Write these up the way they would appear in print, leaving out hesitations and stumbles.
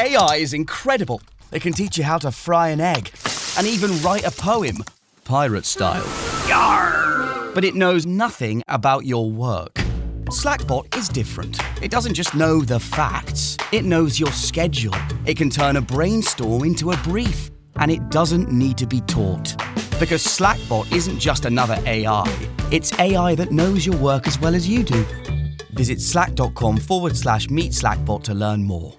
AI is incredible. It can teach you how to fry an egg and even write a poem, pirate style. Yarr! But it knows nothing about your work. Slackbot is different. It doesn't just know the facts, it knows your schedule. It can turn a brainstorm into a brief, and it doesn't need to be taught. Because Slackbot isn't just another AI, it's AI that knows your work as well as you do. Visit slack.com forward slash meet Slackbot to learn more.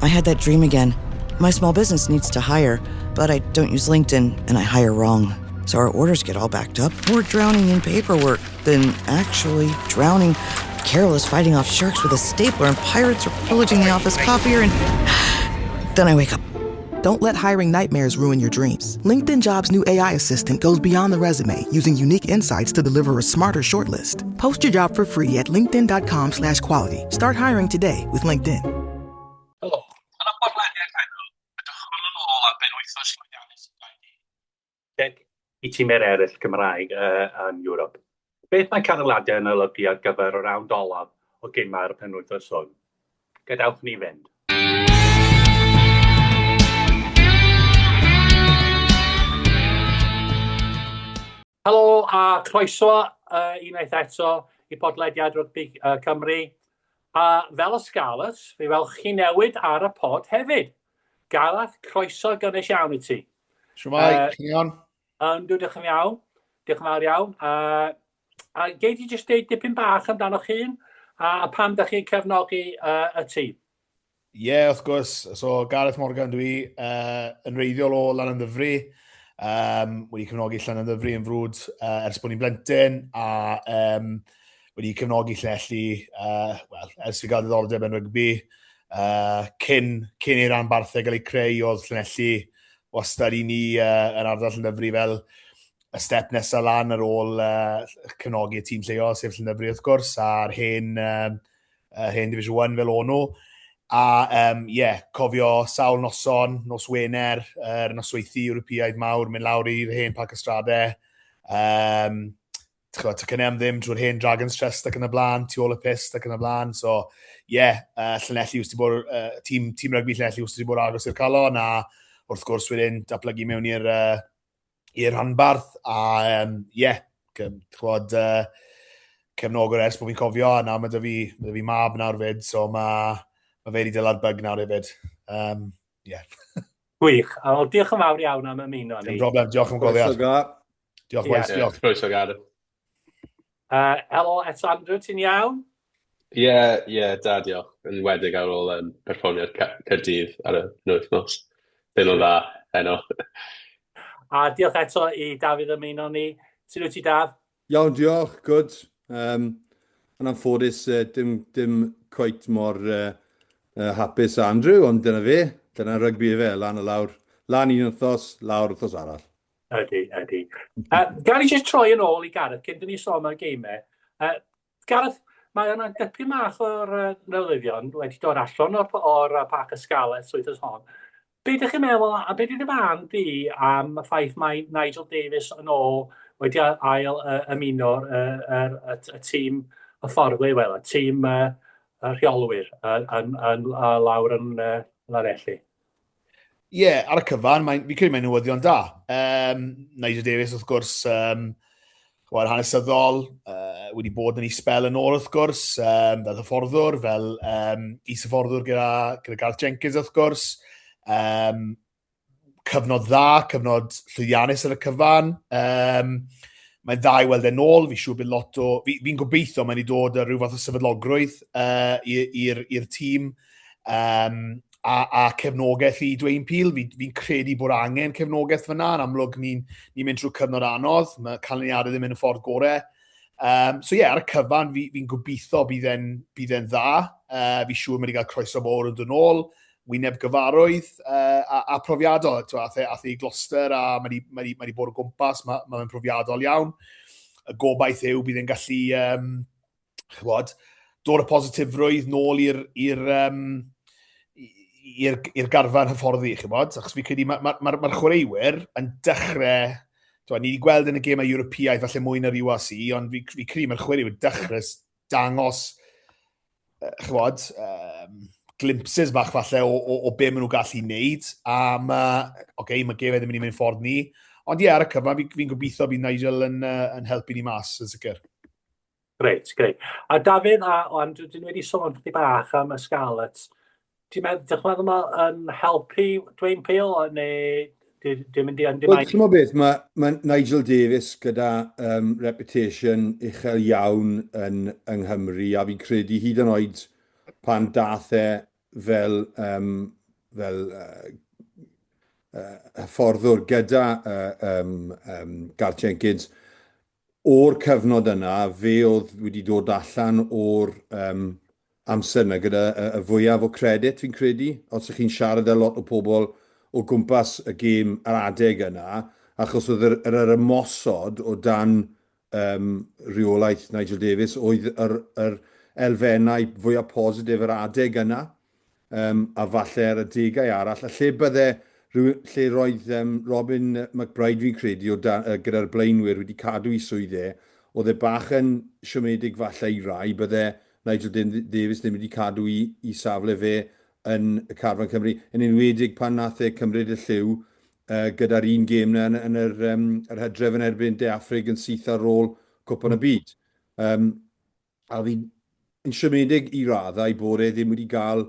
I had that dream again. My small business needs to hire, but I don't use LinkedIn and I hire wrong. So our orders get all backed up. We're drowning in paperwork, then actually drowning. Carol is fighting off sharks with a stapler, and pirates are pillaging the office copier, and then I wake up. Don't let hiring nightmares ruin your dreams. LinkedIn Jobs' new AI assistant goes beyond the resume using unique insights to deliver a smarter shortlist. Post your job for free at linkedin.com slash quality. Start hiring today with LinkedIn. Helo, yn y podlediad heno, edrychwn yn ôl ar benwythnos llwyddiannus y 21 i timau eraill Cymraeg uh, yn Ewrop. Beth mae canlyniadau yn olygu ar gyfer y rownd olaf o gemau'r penwythnos hwn? Gadewch ni fynd. Helo a chroeso uh, unwaith eto i podlediad Rygbi uh, Cymru. A fel y Scarlets, fe welch chi newid ar y pod hefyd. Gareth, croeso gynnes iawn i ti. Shwmae, uh, chi'n iawn? Yndw, diolch yn iawn. Diolch yn fawr iawn. Uh, a gei di jyst deud dipyn bach amdanoch hun a, a pam da chi'n cefnogi uh, y tîm? Ie, yeah, wrth gwrs. So, Gareth Morgan dwi, uh, yn reiddiol o Lanymddyfri. Um, wedi cefnogi Llanymddyfri yn frwd uh, ers bod ni'n blentyn, a um, wedi cefnogi Llanelli, uh, well, ers fi gael diddordeb yn rygbi. Uh, cyn, cyn i'r ranbarthau gael eu creu, oedd Llanelli wastad i ni uh, yn ardal Llandyfri fel y step nesaf lan ar ôl uh, cefnogi y tîm lleol, sef Llandyfri wrth gwrs, a'r hen, um, uh, hen Division 1 fel o'n nhw. A um, yeah, cofio sawl noson, nos Wener, yr er nosweithi Ewropeaidd mawr, mynd lawr i'r hen Parc Ystrade. Um, ch'mod, tocynnau am ddim trwy'r hen Dragons Trust ac yn y blaen, tu ôl y pist ac yn y blaen. So, ie, yeah, uh, Llanelli wrth bod, uh, tîm, tîm rygbi Llanelli wrth bod agos i'r calon, a wrth gwrs wedyn datblygu mewn i'r uh, i'r rhanbarth, a um, ie, yeah, ch'mod, uh, cefnogwr ers bod fi'n cofio, a nawr mae 'da fi, mae 'da fi mab nawr fyd, so mae, mae fe wedi dyla'r bug nawr hefyd. Um, yeah. Gwych. Wel, diolch yn fawr iawn am ymuno ni. Dim problem, diolch am gofio. Diolch, boys, yeah. diolch. Croeso, Gareth. Uh, helo eto, Andrew, ti'n iawn? Ie, yeah, ie, yeah, da, diolch. Yn wedig ar ôl um, perfformiad Caerdydd ar y penwythnos. Ddim yn dda heno. A diolch eto i Dafydd ymuno ni. Sut wyt ti, Daf? Iawn, diolch, good. Um, yn anffodus, uh, dim, dim quite mor uh, uh, hapus a Andrew, ond dyna fe. Dyna rygbi fe, lan a lawr. Lan un wythnos, lawr wythnos arall. Ydy, ydy. Uh, gan i jyst troi yn ôl i Gareth, cyn dyn ni sôn am y geimau. Uh, Gareth, mae yna dipyn bach o'r uh, newyddion wedi dod allan o'r, or uh, Parc y Scarlets wythnos hon. Be ydych chi'n meddwl, a be dy farn di am y ffaith mae Nigel Davies yn ôl wedi ail uh, ymuno'r uh, er, y, y tîm hyfforddwyr, wel, y tîm uh, y rheolwyr uh, yn, yn, uh, lawr yn uh, Llanelli? Ie, yeah, ar y cyfan, mae'n, fi'n credu mae'n newyddion da. Um, Nigel Davies, wrth gwrs, um, chwarae hanesyddol, uh, wedi bod yn ei spel yn ôl, wrth gwrs, um, fel hyfforddwr, fel um, is-hyfforddwr gyda, gyda Gareth Jenkins, wrth gwrs. Um, cyfnod dda, cyfnod llwyddiannus ar y cyfan. Um, mae'n dda i weld e'n ôl, fi siŵr bydd lot o... Fi'n fi gobeithio mae'n i dod â rhyw fath o sefydlogrwydd uh, i'r tîm. Um, a, a cefnogaeth i Dwayne Peel. Fi'n fi credu bod angen cefnogaeth fyna. Yn amlwg, ni'n ni mynd trwy cyfnod anodd. Mae canlyniadau ddim yn y ffordd gorau. Um, so ie, yeah, ar y cyfan, fi'n fi, gobeithio bydd e'n bydd e'n dda. Uh, fi siŵr mae wedi cael croeso mawr yn dod nôl, wyneb gyfarwydd uh, a, a profiadol. Twa, ath, e, ath e i Gloucester a mae wedi, mae wedi, mae wedi bod o gwmpas, mae, mae fe'n profiadol iawn. Y gobaith yw bydd e'n gallu um, chybod, dod y positifrwydd nôl i'r i'r um, i'r i'r garfan hyfforddi, chybod, achos fi credu mae'r ma, ma, ma, ma chwaraewyr yn dechrau, twa, ni wedi gweld yn y gemau Ewropeaidd falle mwy na'r URC, ond fi, fi credu mae'r chwaraewyr dechrau dangos, chybod, um, glimpses bach falle o, o, o be maen nhw'n gallu wneud, a mae, oce, okay, mae gefe ddim yn mynd ffordd ni, ond ie, yeah, ar y cyfan, fi'n fi gobeithio bydd Nigel yn, uh, yn helpu ni mas, yn sicr. Reit, greit. A Dafydd, a Andrew, dyn ni wedi sôn chydig bach am y Scarlets. Ti'n meddwl, dych chi'n meddwl mae'n helpu Dwayne Peel, neu dwi'n mynd i yn Wel, ti'n beth, mae, mae Nigel Davies gyda um, reputation uchel iawn yn, yng Nghymru, a fi'n credu hyd yn oed pan dath e fel, um, fel uh, uh, hyfforddwr gyda uh, um, um, Garth Jenkins, O'r cyfnod yna, fe oedd wedi dod allan o'r um, amser yna gyda y, y fwyaf o credit, fi'n credu. Os ych chi'n siarad â lot o pobl o gwmpas y gêm ar adeg yna, achos oedd yr, yr, yr ymosod o dan um, rheolaeth Nigel Davies oedd yr, yr elfennau fwyaf positif yr adeg yna. um, a falle ar adegau arall, a lle bydde, lle roedd um, Robin McBryde fi'n credu o da, uh, gyda'r blaenwyr wedi cadw i swydd e, oedd e bach yn siomedig falle i rai, bydde Nigel Davies ddim wedi cadw i, i safle fe yn y carfan Cymru, yn enwedig pan nath e cymryd y lliw uh, gyda'r un gêm na yn, yn yr, um, yr hydref yn erbyn De Affrig yn syth ar ôl Cwpan y Byd. Um, A fi'n siomedig i raddau bod e ddim wedi cael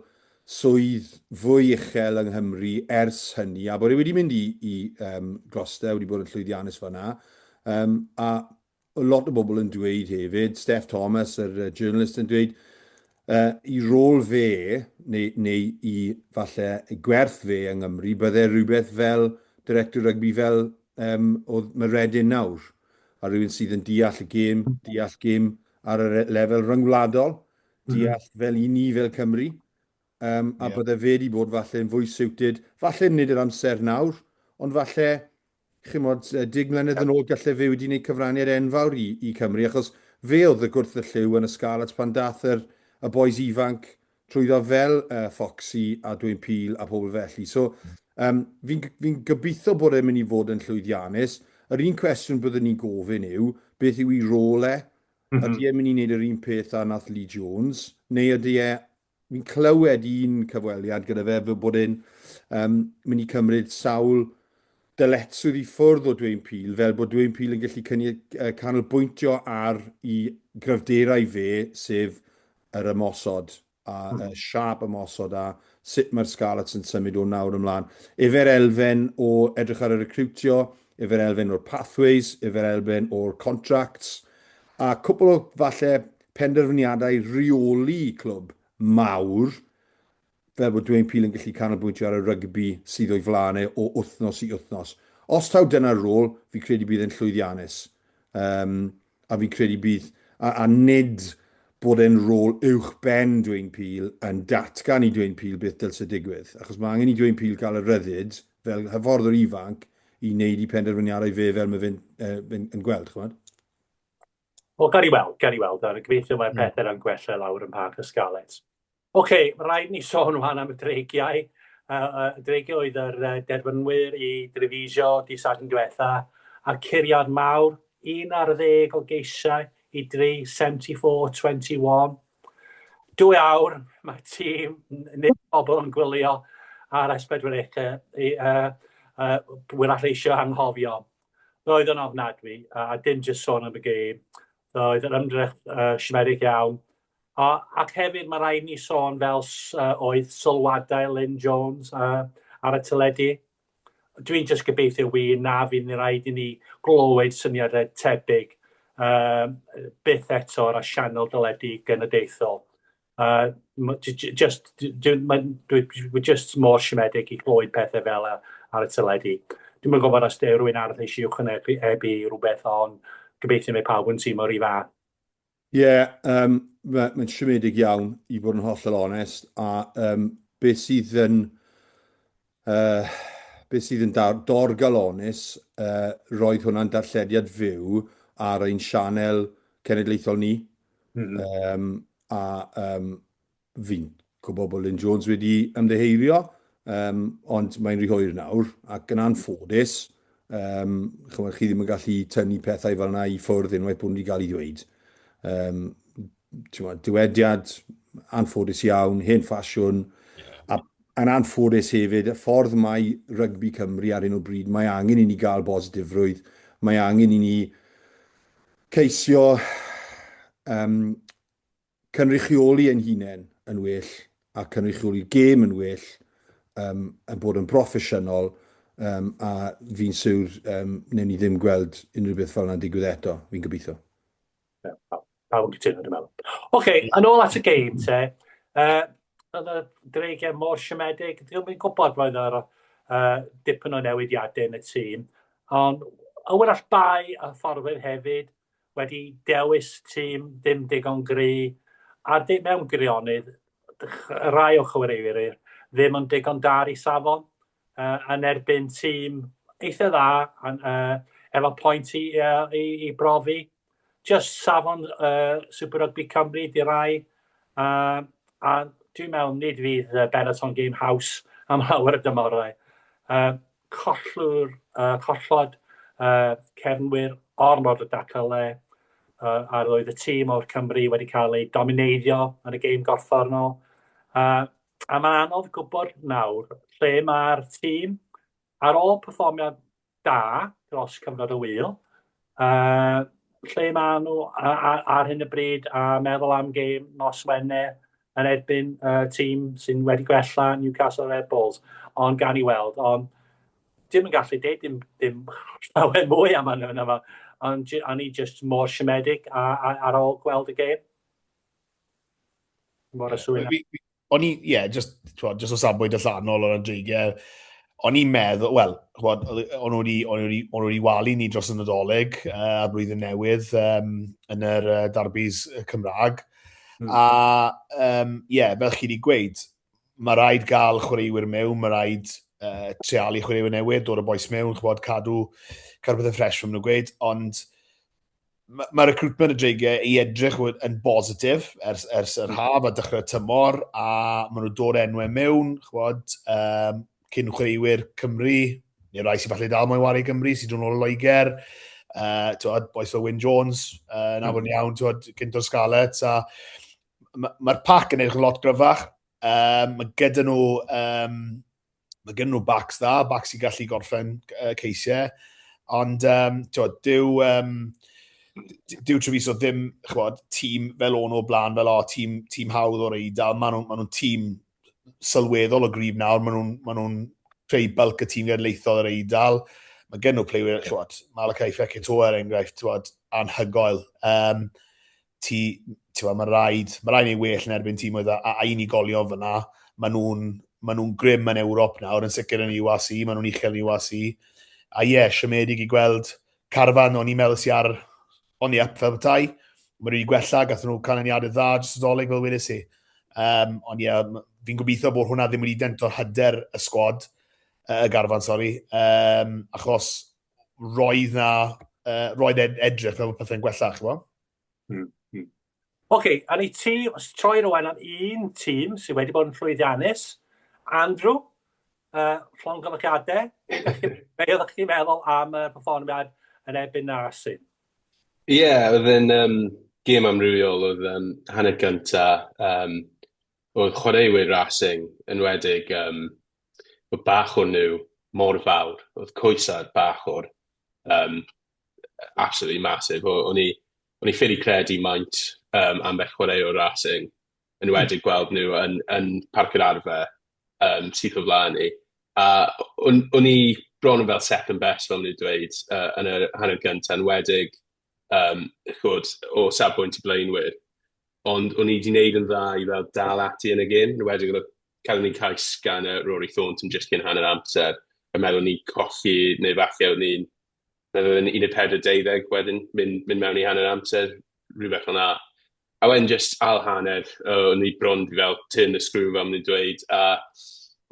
swydd fwy uchel yng Nghymru ers hynny, a bod e wedi mynd i, i um, Gloucester, wedi bod yn llwyddiannus fan'na. Um, a lot o bobl yn dweud hefyd, Steph Thomas, yr journalist, yn dweud, uh, i rôl fe, neu, neu i falle gwerth fe yng Nghymru, bydde rhywbeth fel director rygbi fel um, oedd Meredin nawr. A rhywun sydd yn deall y gêm, deall gêm ar y lefel ryngwladol, deall mm. fel i ni fel Cymru. Um, a yeah. bydde fe wedi bod falle yn fwy suited, falle nid yr amser nawr, ond falle, chymod, 10 mlynedd yn ôl gallai fe wedi gwneud cyfraniad enfawr i, i Cymru, achos fe oedd y gwrth y lliw yn y Scarlets pan dath yr, y boys ifanc trwyddo fel uh, Foxy a Dwayne Peel a pobl felly. So, um, fi'n fi gobeithio bod e'n mynd i fod yn llwyddiannus. Yr un cwestiwn byddwn ni'n gofyn yw, beth yw ei rôl e? Mm -hmm. Ydy e'n mynd i wneud yr un peth â nath Lee Jones? Neu ydy e... Fi'n clywed un cyfweliad gyda fe fel bod e'n um, mynd i cymryd sawl dyletswydd i ffwrdd o Dwayne Peel, fel bod Dwayne Peel yn gallu cynnig, uh, canolbwyntio ar i gryfderau fe, sef yr ymosod a mm. siâp ymosod a sut mae'r Scarlets yn symud o nawr ymlaen. Efo'r elfen o edrych ar y recrwtio, efo'r elfen o'r pathways, efo'r elfen o'r contracts, a cwpl o falle penderfyniadau rheoli clwb mawr, fel bod Dwayne Peel yn gallu canolbwyntio ar y rygbi sydd o'i flaen e o wythnos i wythnos. Os taw dyna'r rôl, fi credu bydd e'n llwyddiannus. Um, a fi'n credu bydd, a, a nid bod e'n rôl uwch ben Dwayne Peel yn datgan i Dwayne Peel beth dylse digwydd. Achos mae angen i Dwayne Peel gael y rhyddid fel hyfforddwr ifanc i wneud i penderfyniadau fe fel mae fe'n uh, fe yn gweld, chymod? Wel, gawn ni weld, gawn ni weld. Gobeithio mae'r mm. pethau yn gwella lawr yn Parc y Scarlets. Oce, mae rhaid ni sôn wan am y Dreigiau. Uh, uh, Dreigiau oedd yr uh, derfynwyr i Drevisio di Sadwrn diwetha, a curiad mawr, 11 o geisiau i dri, 74-21. Dwy awr, mae tîm neu pobl yn gwylio ar S4C i, uh, uh, wyrach eisiau anghofio. Roedd yn ofnadwy, a dim jyst sôn am y gêm. Roedd yr ymdrech uh, siomedig iawn. A, ac hefyd mae rhaid ni sôn fel uh, oedd sylwadau Lynn Jones uh, ar y teledu. Dwi'n jyst gobeithio wir na fydd ni rhaid i ni glywed syniadau tebyg uh, byth eto ar y sianel deledu genedlaethol. Uh, just, dwi, dwi just mor siomedig i glywed pethau fel ar y teledu. Dwi'm yn gwybod os ydy rhywun arall eisiau ychwanegu rhywbeth, ond gobeithio mae pawb yn teimlo rhy fath. Ie, yeah, um, mae'n ma siomedig iawn i fod yn hollol onest, a um, beth sydd yn uh, beth sydd yn dorgalonus, uh, roedd hwnna'n darllediad fyw ar ein sianel cenedlaethol ni. Mm -hmm. um, a um, Fi'n gwybod bod Lyn Jones wedi ymddiheurio, um, ond mae'n rhy hwyr nawr, ac yn anffodus, um, chymod, chi ddim yn gallu tynnu pethau fel yna i ffwrdd unwaith bod nhw wedi cael ei ddweud. Um, chymod, dywediad anffodus iawn, hen ffasiwn, Yn anffodus hefyd, y ffordd mae rygbi Cymru ar hyn o bryd, mae angen i ni gael bositifrwydd, mae angen i ni ceisio um, cynrychioli ein hunain yn well a cynrychioli'r gêm yn well, um, yn bod yn broffesiynol, um, a fi'n siwr um, wnewn ni ddim gweld unrhyw beth fel yna'n digwydd eto, fi'n gobeithio. Yeah, pawb yn cytuno, dwi'n meddwl. Oce, okay, yn ôl at y gêm te. Uh, oedd y dreigiau mor siomedig, dwi'n yn gwybod roedd yr uh, dipyn o newidiadau yn y tîm, ond Owen all bai a fforwyr hefyd wedi dewis tîm ddim digon gry, a dim mewn gwirionedd, rai o chwaraewyr ddim yn digon da ar ei safon, uh, yn erbyn tîm eitha dda, uh, efo pwynt i, uh, i, i brofi. Just safon uh, Super Rugby Cymru di rai, uh, a dwi'n meddwl nid fydd Benetton Game House am lawer y dymorau. Uh, collwr, uh, collod uh, cefnwyr ormod o dacale, uh, a roedd y tîm o'r Cymru wedi cael ei domineiddio yn y gêm gorffornol. Uh, a mae'n anodd gwybod nawr lle mae'r tîm ar ôl perfformiad da dros cyfnod y wyl, uh, lle maen nhw ar hyn o bryd a meddwl am gêm nos Wener yn erbyn uh, tîm sy'n wedi gwella Newcastle Red Bulls, ond gan i weld, ond dim yn gallu deud dim, dim llawer mwy am hynny yma, ond o'n i just mor siomedig a, a, ar ôl gweld y gêm. Mor y sŵn. O'n i, ie, yeah, just, twod, just o safbwynt allanol o'r dreigiau, o'n i'n meddwl, wel, chwod, o'n nhw wedi, o'n nhw wedi walu ni dros y Nadolig uh, a blwyddyn newydd um, yn yr uh, darbis Cymraeg. A, um, yeah, fel chi wedi gweud, mae rhaid gael chwaraewyr mewn, mae rhaid uh, treialu chwaraewyr newydd, dod o boes mewn, chwod, cadw, cadw pethau ffres fel maen nhw'n gweud, ond mae ma recruitment y Dreigiau i edrych yn bositif ers, ers yr haf a dechrau'r tymor, a maen nhw'n dod enwau mewn, chwod, um, cyn chwaraewyr Cymru, neu rai sy'n falle dal moyn wario i Gymru, sy'n dod nôl o Loegr, uh, twod, boys fel Wyn Jones, uh, na bod yn iawn, twod, gynt o'r Scarlets, a mae'r ma pac yn edrych yn lot gryfach, um, mae gyda nhw um, mae gen nhw backs dda, backs sy'n gallu gorffen uh, ceisiau, ond um, twod, dyw, um, dyw Treviso ddim chwod, tîm fel o'n o blaen, fel o, tîm, tîm hawdd o'r Eidal, maen nhw'n ma nhw tîm sylweddol o gryf nawr, maen nhw'n ma nhw creu bulk y tîm genedlaethol yr Eidal, mae gen nhw playwyr, chwod, Malakai Fekitoa er enghraifft, chwod, anhygoel. Um, ti, ti mae rhaid, mae rhaid ni well yn erbyn tîm oedd a, a unigolion fyna. Maen nhw'n ma nhw grym yn Ewrop nawr, yn sicr yn URC, maen nhw'n uchel yn URC. A ie, yeah, siomedig i gweld carfan o'n i'n meddwl sy'n ar on the up fel petai. Maen nhw wedi gwella, gathon nhw canlyniadau dda dros y dolyg fel wedes i. Um, ond ie, yeah, fi'n gobeithio bod hwnna ddim wedi dento'r hyder y sgwad, y garfan, sori, um, achos roedd na, uh, roedd edrych fel bod pethau'n gwella, chi'n gwybod? Mm. Mm. Oce, okay, a ni ti, os troi rwan am un tîm sydd wedi bod yn llwyddiannus, Andrew, uh, llongyfarchiadau, be oeddech chi'n meddwl am y perfformiad yn erbyn Racing? Ie, yeah, oedd yn um, gêm amrywiol, oedd um, hanner gynta, um, oedd chwaraewyr Racing enwedig um, oedd bach o nhw mor fawr, oedd coesau bach o'r um, absolutely massive. O'n i, o'n i ffili credu maint um, ambell chwaraewr Racing, enwedig gweld nhw yn, yn Parc yr Arfer um, syth o flaen ni. A o'n, o'n i bron yn fel second best, fel nhw'n dweud, uh, yn y hanner gyntaf, enwedig um, chwod, o safbwynt y blaenwyr. Ond o'n i wedi gwneud yn dda i fel dal ati yn y gêm, enwedig oedd cael ni cais gan uh, Rory Thornton jyst cyn hanner amser, a meddwl ni colli, neu falle o'n ni'n meddwl yn 14 12 wedyn, mynd, mynd mewn i hanner amser, rhywbeth fel 'na. A wedyn jyst ail hanner, uh, o'n i bron di fel turn the screw fel maen nhw'n dweud, a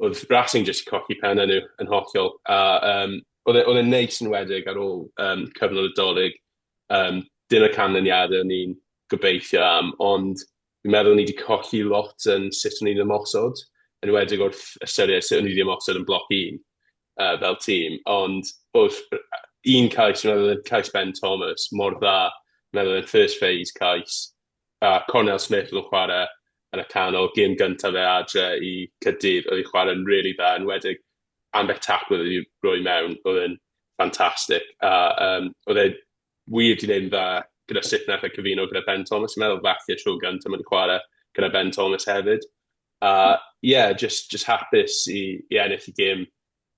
oedd Racing jyst colli pennau nhw yn hollol. A um, oedd e, oedd e'n neis yn wedig ar ôl um, cyfnod y dolyg. Um, dim y canlyniadau o'n i'n gobeithio am, ond fi'n meddwl ni wedi colli lot yn sut o'n i'n ymosod, yn enwedig wrth ystyried sut o'n i wedi ymosod yn bloc un uh, fel tîm, ond wrth un cais, fi'n meddwl cais Ben Thomas, mor dda, fi'n meddwl yn first phase cais, a Cornel Smith oedd yn chwarae yn y canol, gêm gyntaf fe adre i Caerdydd, oedd hi'n chwarae'n really dda, yn enwedig ambell tackle oedd wedi rhoi mewn, oedd e'n ffantastig. A um, oedd e wir wedi gwneud yn dda gyda sut nath e cyfuno gyda Ben Thomas. Dwi'n meddwl falle tro gyntaf mae wedi chwarae gyda Ben Thomas hefyd. A ie, yeah, just, just hapus i, i ennill y gêm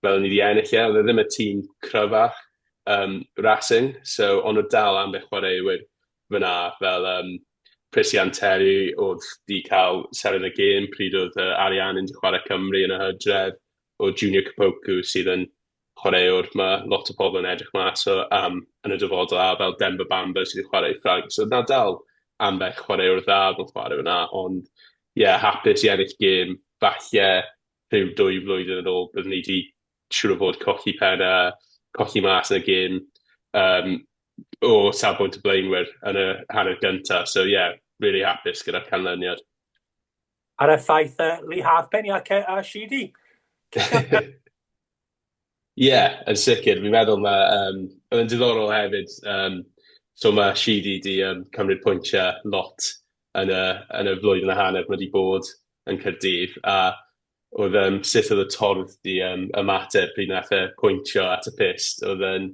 fel ni wedi ennill e. Oedd e ddim y tîm cryfach um, Racing, so ond oedd dal ambell chwaraewyr fyna fel um, Prisi Anteri oedd di cael seren y gêm pryd oedd uh, Ariannin di chwarae Cymru yn y hydref, o Junior Kpoku sydd yn chwaraewr mae lot o pobl yn edrych mas o am yn y dyfodol a fel Demba Bamba sydd wedi chwarae i Ffrainc. So na dal ambell chwaraewr dda oedd yn chwarae fyna, ond ie, yeah, hapus i ennill gêm. Falle rhyw dwy flwyddyn yn ôl byddwn ni wedi siŵr o fod colli pen a colli mas yn y gêm um, o safbwynt y blaenwyr yn y hanner gyntaf. So yeah, really hapus gyda'r canlyniad. Ar effaith uh, Lee Halfpenny a, a Sheedy. Ie, yeah, yn sicr. Fi'n meddwl mae... Um, oedd yn diddorol hefyd. Um, so mae Sheedy di um, cymryd pwyntiau lot yn y, yn y flwyddyn a hanner mae wedi bod yn Caerdydd. A oedd um, sut oedd y torf di um, ymateb pryd nath e pwyntio at y pist. Oedd yn,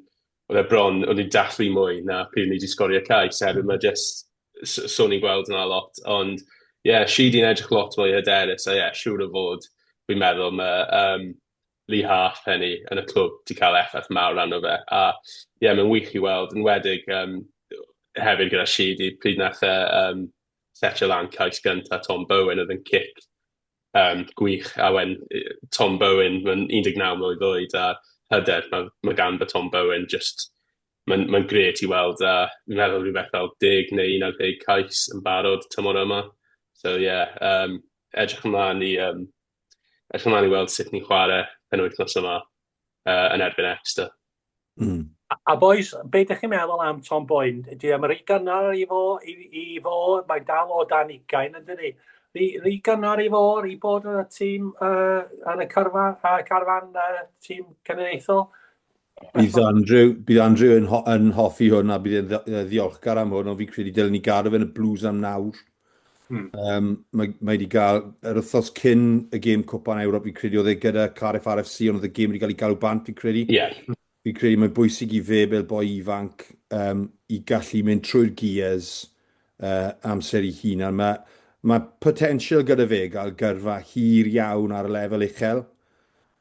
oedd e bron, oedd ni'n dathlu mwy na pryd ni wedi sgorio cais, oherwydd mae just, so ni'n gweld yna lot. Ond ie, yeah, Sheedy'n edrych lot mwy hyderus, a ie, yeah, siŵr o fod, fi'n meddwl mae um, Lee Halfpenny yn y clwb 'di cael effaith mawr arno fe. A ie, yeah, mae'n wych i weld, yn wedig um, hefyd gyda Sheedy, pryd nath e um, setio lan cais gyntaf Tom Bowen oedd yn cic um, gwych, a wen Tom Bowen, mae'n 19 mlwydd oed, a hyder mae, mae gan fy Tom Bowen just mae'n mae grêt i weld a fi'n meddwl rhywbeth fel 10 neu 11 cais yn barod tymor yma. So ie, yeah, um, edrych ymlaen i um, edrych ymlaen i weld sut ni'n chwarae penwythnos yma uh, yn erbyn Exeter. Mm. A, a boys, be ydych chi'n meddwl am Tom Boyne? Ydy am rhy gynnar i fo, i, i fo, mae'n dal o dan ugain yn dydi? Rhy, rhy gynnar i fo, i bod yn y tîm, uh, yn y carfa, uh, carfan uh, tîm cenedlaethol? Bydd Andrew, bydd Andrew yn, ho yn hoffi hwn a bydd e'n ddiolchgar am hwn, ond fi'n credu dylen ni gadw fe yn y Blues am nawr. Mm. Um, mae, mae wedi cael, yr wythnos cyn y gêm Cwpan Ewrop, fi'n credu oedd e gyda Cardiff RFC, ond oedd y gêm wedi cael ei galw bant, fi'n credu. Yeah. Fi'n credu mae'n bwysig i fe fel boi ifanc um, i gallu mynd trwy'r gears uh, amser i hunan. Mae, mae potensial gyda fe gael gyrfa hir iawn ar y lefel uchel.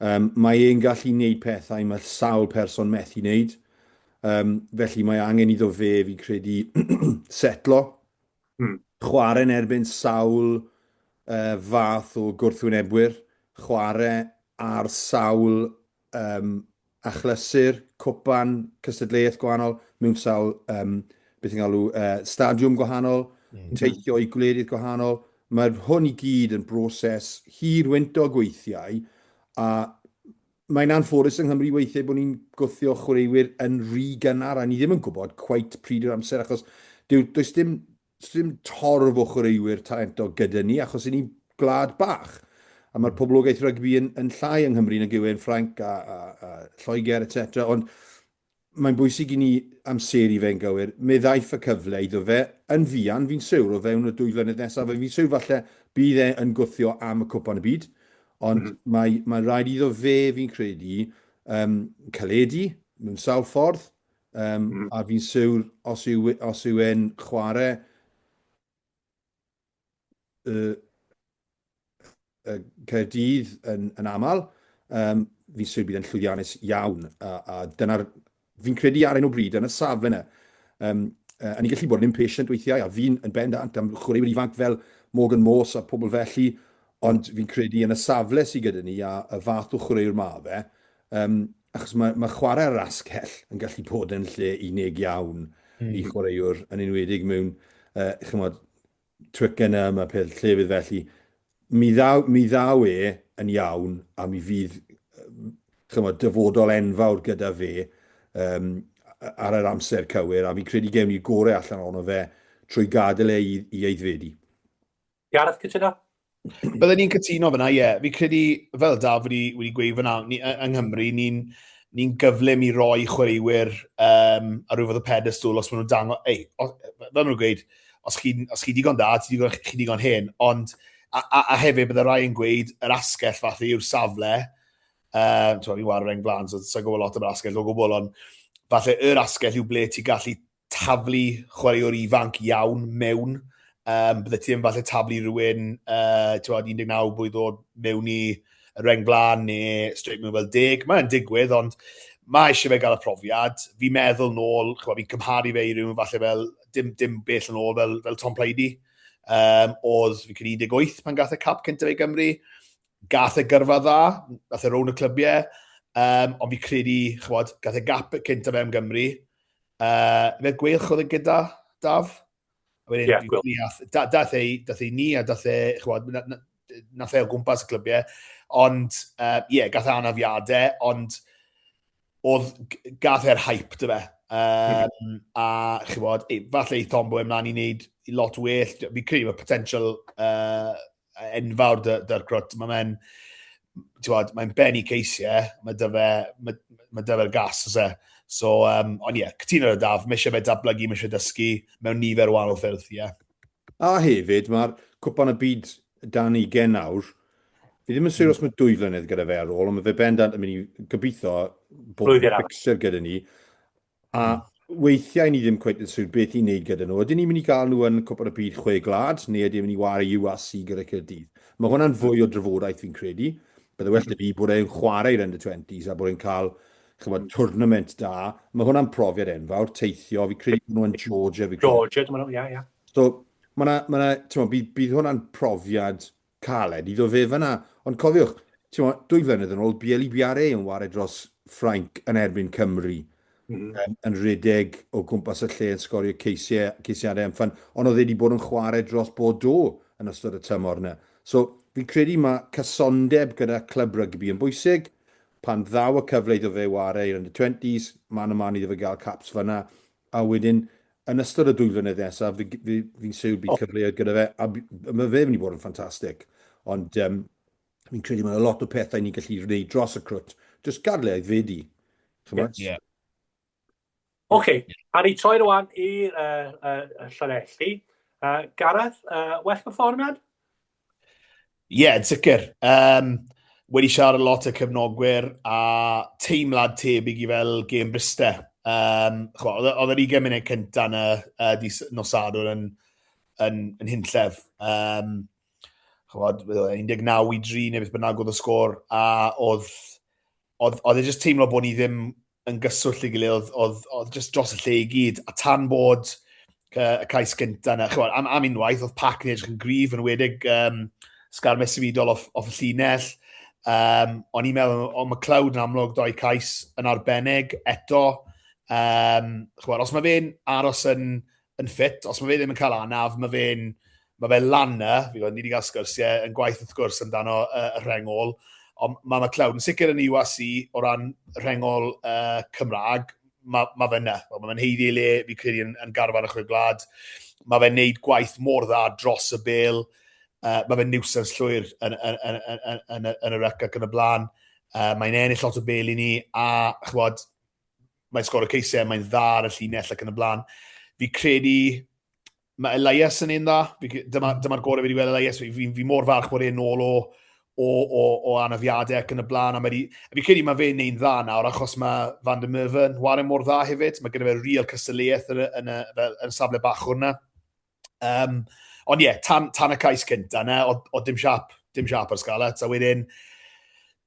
Um, mae e'n gallu gwneud pethau mae sawl person methu wneud. Um, felly mae angen iddo fe, fi'n credu, setlo Mm. Chwarae yn erbyn sawl uh, fath o gwrthwynebwyr, chwarae ar sawl um, achlysur, cwpan, cystadleuaeth gwahanol, mewn sawl, um, beth i'n galw, uh, stadiwm gwahanol, mm. teithio i gwledydd gwahanol. Mae hwn i gyd yn broses hir wyntog weithiau, a Mae'n anffodus yng Nghymru weithiau bod ni'n gwthio chwaraewyr yn rhy gynnar a ni ddim yn gwybod cweit pryd yw'r amser achos dyw, does dim, does dim torf o chwaraewyr talentog gyda ni achos i ni'n gwlad bach. A mae'r poblogaeth rygbi yn, yn llai yng Nghymru nag yw e'n Ffrainc a, a, a Lloegr, etc. Ond mae'n bwysig i ni amseru fe'n gywir. Mi ddaeth y cyfle iddo fe yn fuan, fi'n siwr, o fewn y dwy flynedd nesaf, a fi'n siwr falle bydd e yn gwthio am y Cwpan y Byd, ond mm -hmm. mae, mae rhaid iddo fe, fi'n credu, um, caledu mewn sawl ffordd, um, mm -hmm. a fi'n siwr os yw, os yw e'n chwarae uh, uh, Caerdydd yn, yn aml, um, fi'n siŵr bydd yn llwyddiannus iawn. A, a dyna'r, fi'n credu ar un o bryd, yn y safle yna, um, uh, a ni'n gallu bod yn impatient weithiau, a fi'n yn bendant am chwaraewyr ifanc fel Morgan Morse a pobl felly, ond fi'n credu yn y safle sydd gyda ni a y fath o chwaraewr ma fe, um, achos mae, mae chwarae ar asgell yn gallu bod yn lle unig iawn mm. i chwaraewr, yn enwedig mewn, uh, chymod, Twickenham a peth llefydd felly, mi ddaw, mi ddaw e yn iawn a mi fydd chymod, dyfodol enfawr gyda fe um, ar yr amser cywir a fi'n credu gewn ni'r gorau allan ohono fe trwy gadael e i, i aeddfedu. Gareth, cytuno? Byddwn ni'n cytuno fyna, ie. Yeah. Fi credu, fel Daf wedi, wedi gweud fyna, ni, yng Nghymru, ni'n ni gyflym i roi chwaraewyr um, ar rhyw fath o pedestal os maen nhw'n dangos, ei, os, fel maen nhw'n gweud, os chi'n os chi digon da, chi digon, chi digon hen, ond A, a, a hefyd, bydde rai yn gweud, yr asgell fath yw'r safle, um, ti'n fi'n wario reng blaen, so sa'n gwybod lot am yr asgell o gwbl, ond falle yr asgell yw ble ti'n gallu taflu chwaraewr ifanc iawn mewn. Um, bydde ti ddim falle taflu rhywun, uh, ti'n 19 blwydd oed mewn i y reng blaen neu straight mewn fel deg. Mae'n digwydd, ond mae eisiau fe gael y profiad. Fi'n meddwl nôl, chwa, fi'n cymharu fe i rhywun falle fel, dim, dim bell yn ôl fel, fel Tom Plaidy. Um, oedd, fi'n credu 18 pan gath e cap cyntaf i Gymru. Gath e gyrfa dda, gath e rown y clybiau, um, ond fi credu, chwod, gath e gap cyntaf fe am Gymru. Uh, fe gweilch oedd e gyda, Daf? A wedyn, yeah, gweilch. Da, dath e, dath e ni a dath e, chwod, na, na, nath e o gwmpas y clybiau. Ond, ie, uh, yeah, gath e anafiadau, ond oedd gath e'r hype, dy fe. Um, mm. A, chywod, e, falle i Thombo ymlaen i wneud lot well. Fi'n credu mae potential uh, enfawr dy'r crwt. Mae fe'n, ti'n mae'n bennu ceisiau, mae dy fe, mae, mae dy fe'r gas, oes e. So, um, ond ie, yeah, cytuno ar Daf, mae eisiau fe datblygu, mae eisiau dysgu mewn nifer o wahanol ffyrdd, ie. Yeah. A hefyd, mae'r cwpan y byd dan ugen nawr. Fi ddim yn siŵr os mae dwy flynedd gyda fe ar ôl, ond mae fe bendant yn mynd i gobeithio bod fixer gyda ni. A weithiau ni ddim cweit yn siŵr beth i wneud gyda nhw. Ydyn ni'n mynd i gael nhw yn Cwpan y Byd Chwe Gwlad, neu ydyn ni'n mynd i wario URC gyda Caerdydd? Mae hwnna'n fwy o drafodaeth fi'n credu. Bydde well 'da fi bod e'n chwarae i'r under 20s a bod e'n cael chymod, tournament da. Mae hwnna'n profiad enfawr, teithio. Fi'n credu bod nhw yn Georgia. Fi'n credu. Georgia, dwi'n meddwl, ie, ie. So, mae 'na, ma 'na, ti'n bydd, bydd hwnna'n profiad caled iddo fe fyna. Ond cofiwch, ti'n dwy flynedd yn ôl, Bielle yn ware dros Ffrainc yn erbyn Cymru. Mm -hmm. yn rhedeg o gwmpas y lle yn sgorio ceisiau, ceisiadau am ffyn, ond oedd e wedi bod yn chwarae dros Bordeaux yn ystod y tymor yna. So, fi'n credu mae cysondeb gyda clwb rygbi yn bwysig. Pan ddaw y cyfle iddo fe ware i'r under 20s, man a man iddo fe gael caps fyna, a wedyn yn ystod y dwy flynedd nesaf, fi'n fi, fi siwr bydd oh. cyfleoedd gyda fe, a mae fe mynd i bod yn ffantastig. Ond um, fi'n credu mae'n lot o pethau ni'n gallu gwneud dros y crwt. Just gadw e aeddfedu. Chymod? Yeah. Oce, okay. a ni troi rwan i'r uh, uh, Llanelli. Gareth, well perfformiad? Ie, yeah, yn sicr. Um, wedi siarad lot o cefnogwyr a teimlad tebyg i fel gêm Bryste. Um, oedd yr 20 munud cyntaf yn y uh, di nos Sadwrn yn, yn, yn hunllef. Um, chymod, 19 i 3 neu beth bynnag oedd y sgôr, a oedd, oedd, oedd e jyst teimlo bod ni ddim yn gyswllt ei gilydd, oedd, oedd, oedd just dros y lle i gyd, a tan bod y cais gyntaf yna, chymod, am, am unwaith, oedd pac yn edrych yn gryf, yn wedig um, sgarmes symudol off, off y llinell. Um, o'n i'n meddwl, o McLeod yn amlwg, doi cais yn arbennig eto. Um, chymod, os mae fe'n aros yn, yn ffit, os mae fe ddim yn cael anaf, mae fe'n mae fe lan na, fi gwybod, ni wedi cael sgyrsiau yn gwaith wrth gwrs amdano uh, y rhengol, ond mae McLeod yn sicr yn UAC o ran rhengol uh, Cymraeg, mae, mae fe yna. Mae fe'n heiddi ei le, fi credu, yn, yn garfan y chwe gwlad. Mae fe'n neud gwaith mor dda dros y bel. Uh, mae fe'n niwsans llwyr yn, yn, yn, yn, yn, yn, yn y rec ac yn y blaen. Uh, mae'n ennill lot o bel i ni, a chwod, mae'n sgoro ceisiau, mae'n dda ar y llinell ac yn y blaen. Fi credu mae Elias yn un dda. Dyma, dyma'r gorau fi wedi weld Elias. Fi, fi, fi mor falch bod e'n ôl o, o, o, o anafiadau ac yn y blaen. A mae di, a fi credu mae fe'n neud dda nawr achos mae Van der Merwe yn ware mor dda hefyd. Mae gyda fe real cystadleuaeth yn y, yn y, fel, yn y safle bach hwnna. Um, ond ie, yeah, tan, tan y cais cynta yna, oedd, oedd dim siap, dim siap ar Scarlets, a wedyn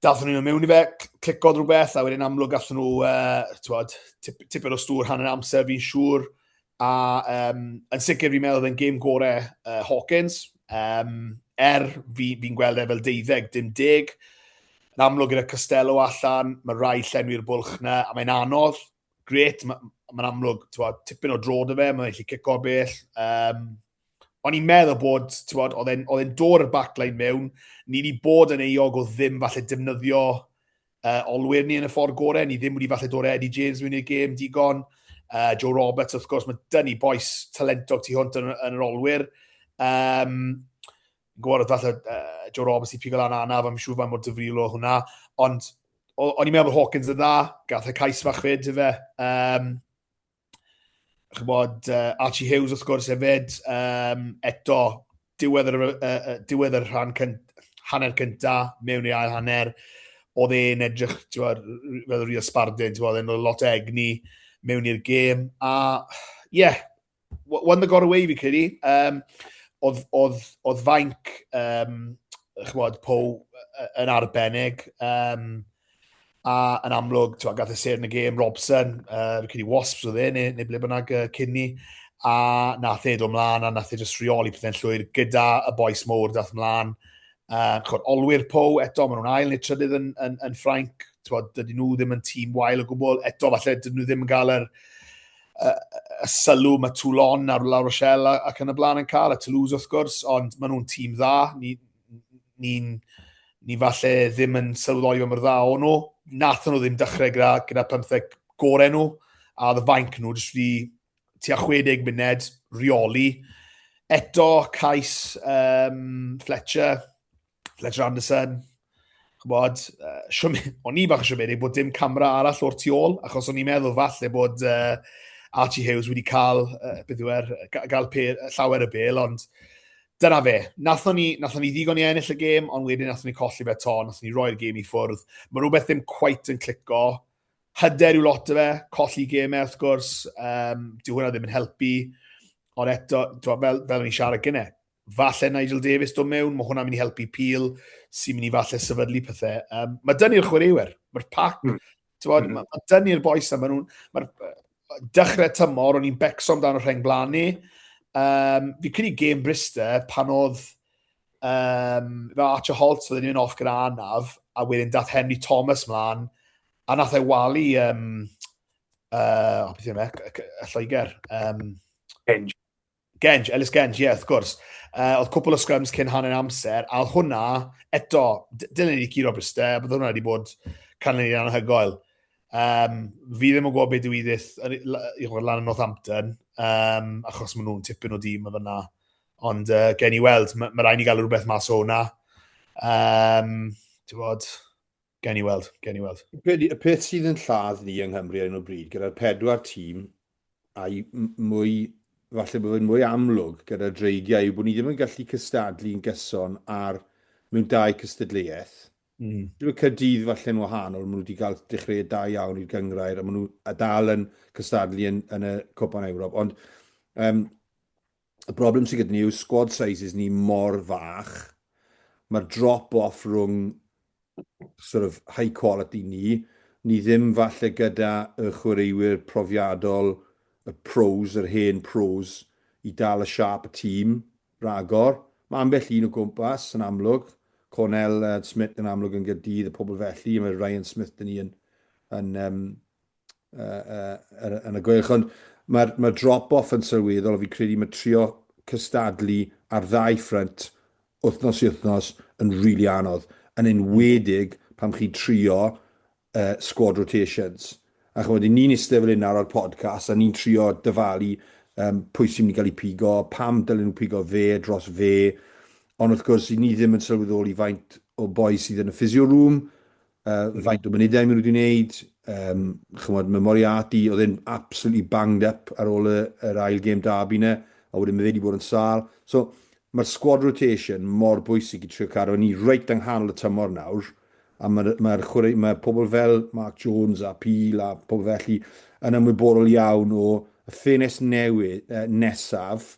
dathon nhw mewn i fe, clicodd rhywbeth, a wedyn amlwg gathon nhw, uh, twod, tip, tipyn o stŵr hanner amser fi'n siŵr, a um, yn sicr fi'n meddwl oedd e'n gêm gore uh, Hawkins, um, er fi'n fi, fi gweld e fel deuddeg, dim deg, yn amlwg gyda Costello allan, mae rai llenwi'r bwlch na, a mae'n anodd, gret, mae'n ma amlwg, tywod, tipyn o dro dy fe, mae'n gallu cico bell. Um, o'n i'n meddwl bod, tywod, oedd e'n oedd dod yr backline mewn, ni wedi bod yn euog o ddim falle defnyddio uh, olwyr ni yn y ffordd gorau, ni ddim wedi falle dod Eddie James mewn i'r gêm digon, uh, Joe Roberts wrth gwrs, mae dyn ni boes talentog tu hwnt yn, yn yr olwyr. Um, gwybod oedd falle uh, Joe Roberts i pigo lan anaf, I'm siŵr faint mor difrifol o hwnna, ond o'n i'n meddwl bod Hawkins yn dda, gath e cais fach fyd, ife. Um, chybod, uh, Archie Hughes wrth gwrs hefyd, um, eto, diwedd yr, uh, diwedd yr rhan cynt, hanner cynta, mewn i ail hanner, oedd e'n edrych, ti'n fel real sbardun, ti'n oedd e'n lot o egni mewn i'r gêm, a ie, yeah, one that got away fi credu. Um, oedd, oedd, oedd fainc, um, chymod, Pow yn arbennig, um, a yn amlwg, ti'n gath e sêr yn y gêm, Robson, uh, fi credu Wasps oedd e, neu, neu ble bynnag uh, cyn ni, a nath e dod mlaen, a nath e just rheoli pethau'n llwyr gyda y boes mowr dath mlaen. Uh, chod, olwyr Pow, eto, maen nhw'n ail neu trydydd yn, yn, yn Ffrainc, twod, dydyn nhw ddim yn tîm wael o gwbl, eto falle dydyn nhw ddim yn cael yr, y, y sylw mae Toulon a'r La Rochelle ac yn y blaen yn cael, a Toulouse wrth gwrs, ond maen nhw'n tîm dda. Ni'n ni, ni, ni falle ddim yn sylweddoli mor dda o'n nhw. Nathon nhw ddim dechrau gyda, gyda 15 gorau nhw, a oedd y fainc nhw jyst wedi tua 60 munud reoli. Eto, cais um, Fletcher, Fletcher Anderson, chybod, uh, siwm, o'n i bach yn siomedig bod dim camera arall o'r tu ôl, achos o'n i'n meddwl falle bod uh, Archie Hughes wedi cael, uh, beth yw er, gael pe, llawer y bel, ond dyna fe. Nathon ni, nathon ni ddigon i ennill y gêm, ond wedyn nathon ni colli fe to, nathon ni roi'r gêm i ffwrdd. Mae rhywbeth ddim quite yn clico. Hyder yw lot o fe, colli gemau wrth gwrs, um, dyw hwnna ddim yn helpu, ond eto, fel, fel o'n i'n siarad gynnau, falle Nigel Davies dod mewn, mae hwnna'n mynd i helpu Peel, sy'n mynd i falle sefydlu pethau. Um, mae dyn ni'r chwaraewyr, mae'r pac, mm. mm. mae, mae dyn ni'r boys na, maen nhw'n, mae'r dechrau tymor, o'n i'n becso amdano rheng blaen ni. Um, fi credu game Bristol pan oedd um, fe Archer Holt, oedd yn mynd off gyda anaf, a wedyn dath Henry Thomas mlaen, a nath e walu, um, uh, oh, beth yw'n e, y Lloegr. Um, Genge. Genge, Ellis Genge, ie, yeah, wrth gwrs. Uh, oedd cwpl o scrums cyn hanner amser, a oedd hwnna, eto, dylen ni curo Bryste, a bydd hwnna wedi bod canlyniad anhygoel. Um, fi ddim yn gwybod beth ddigwyddith i chwarae lan yn Northampton, um, achos maen nhw'n tipyn o dîm o fyna. Ond uh, gen i weld, mae ma rhaid ni gael rhywbeth mas o hwnna. Um, ti'n bod, gen i weld, gen i weld. Y peth sydd yn lladd ni yng Nghymru ar hyn o bryd, gyda'r pedwar tîm, a'i mwy, falle bod fe'n mwy amlwg gyda'r Dreigiau, yw bod ni ddim yn gallu cystadlu'n gyson ar mewn dau cystadleuaeth. Mm. Dwi'n Caerdydd falle'n wahanol, maen nhw wedi cael dechreuad da iawn i'r gynghrair, a maen nhw a dal yn cystadlu yn, yn y Cwpan Ewrop. Ond um, y broblem sydd gyda ni yw squad sizes ni mor fach. Mae'r drop-off rhwng sort of high quality ni, ni ddim falle gyda y chwaraewyr profiadol, y pros, yr hen pros, i dal y siâp y tîm ragor. Mae ambell un o gwmpas yn amlwg, Cornell uh, Smith yn amlwg yn Gaerdydd, y pobl felly, mae Ryan Smith dyn ni yn, yn, um, uh, uh, yn y gweilch, ond mae'r mae drop-off yn sylweddol, a fi credu mae trio cystadlu ar ddau ffrynt wythnos i wythnos yn rili anodd, yn enwedig pan chi'n trio uh, squad rotations. A chymod, ni'n eistedd fel hyn nawr ar podcast a ni'n trio dyfalu um, pwy sy'n mynd i gael ei pigo, pam dylen nhw pigo fe dros fe. Ond wrth gwrs, i ni ddim yn sylweddoli faint o boi sydd yn y physio room, uh, faint o munudau maen nhw wedi wneud. Um, chymod, mae Moriarty, oedd e'n absolutely banged up ar ôl y, yr ail gêm derby na, a wedyn mae fe wedi bod yn sâl. So, mae'r squad rotation mor bwysig i trio cadw. Ni reit yng nghanol y tymor nawr, a mae'r mae chwarae, mae pobl fel Mark Jones a Peel a pobl felly yn ymwybodol iawn o y ffenest newydd eh, nesaf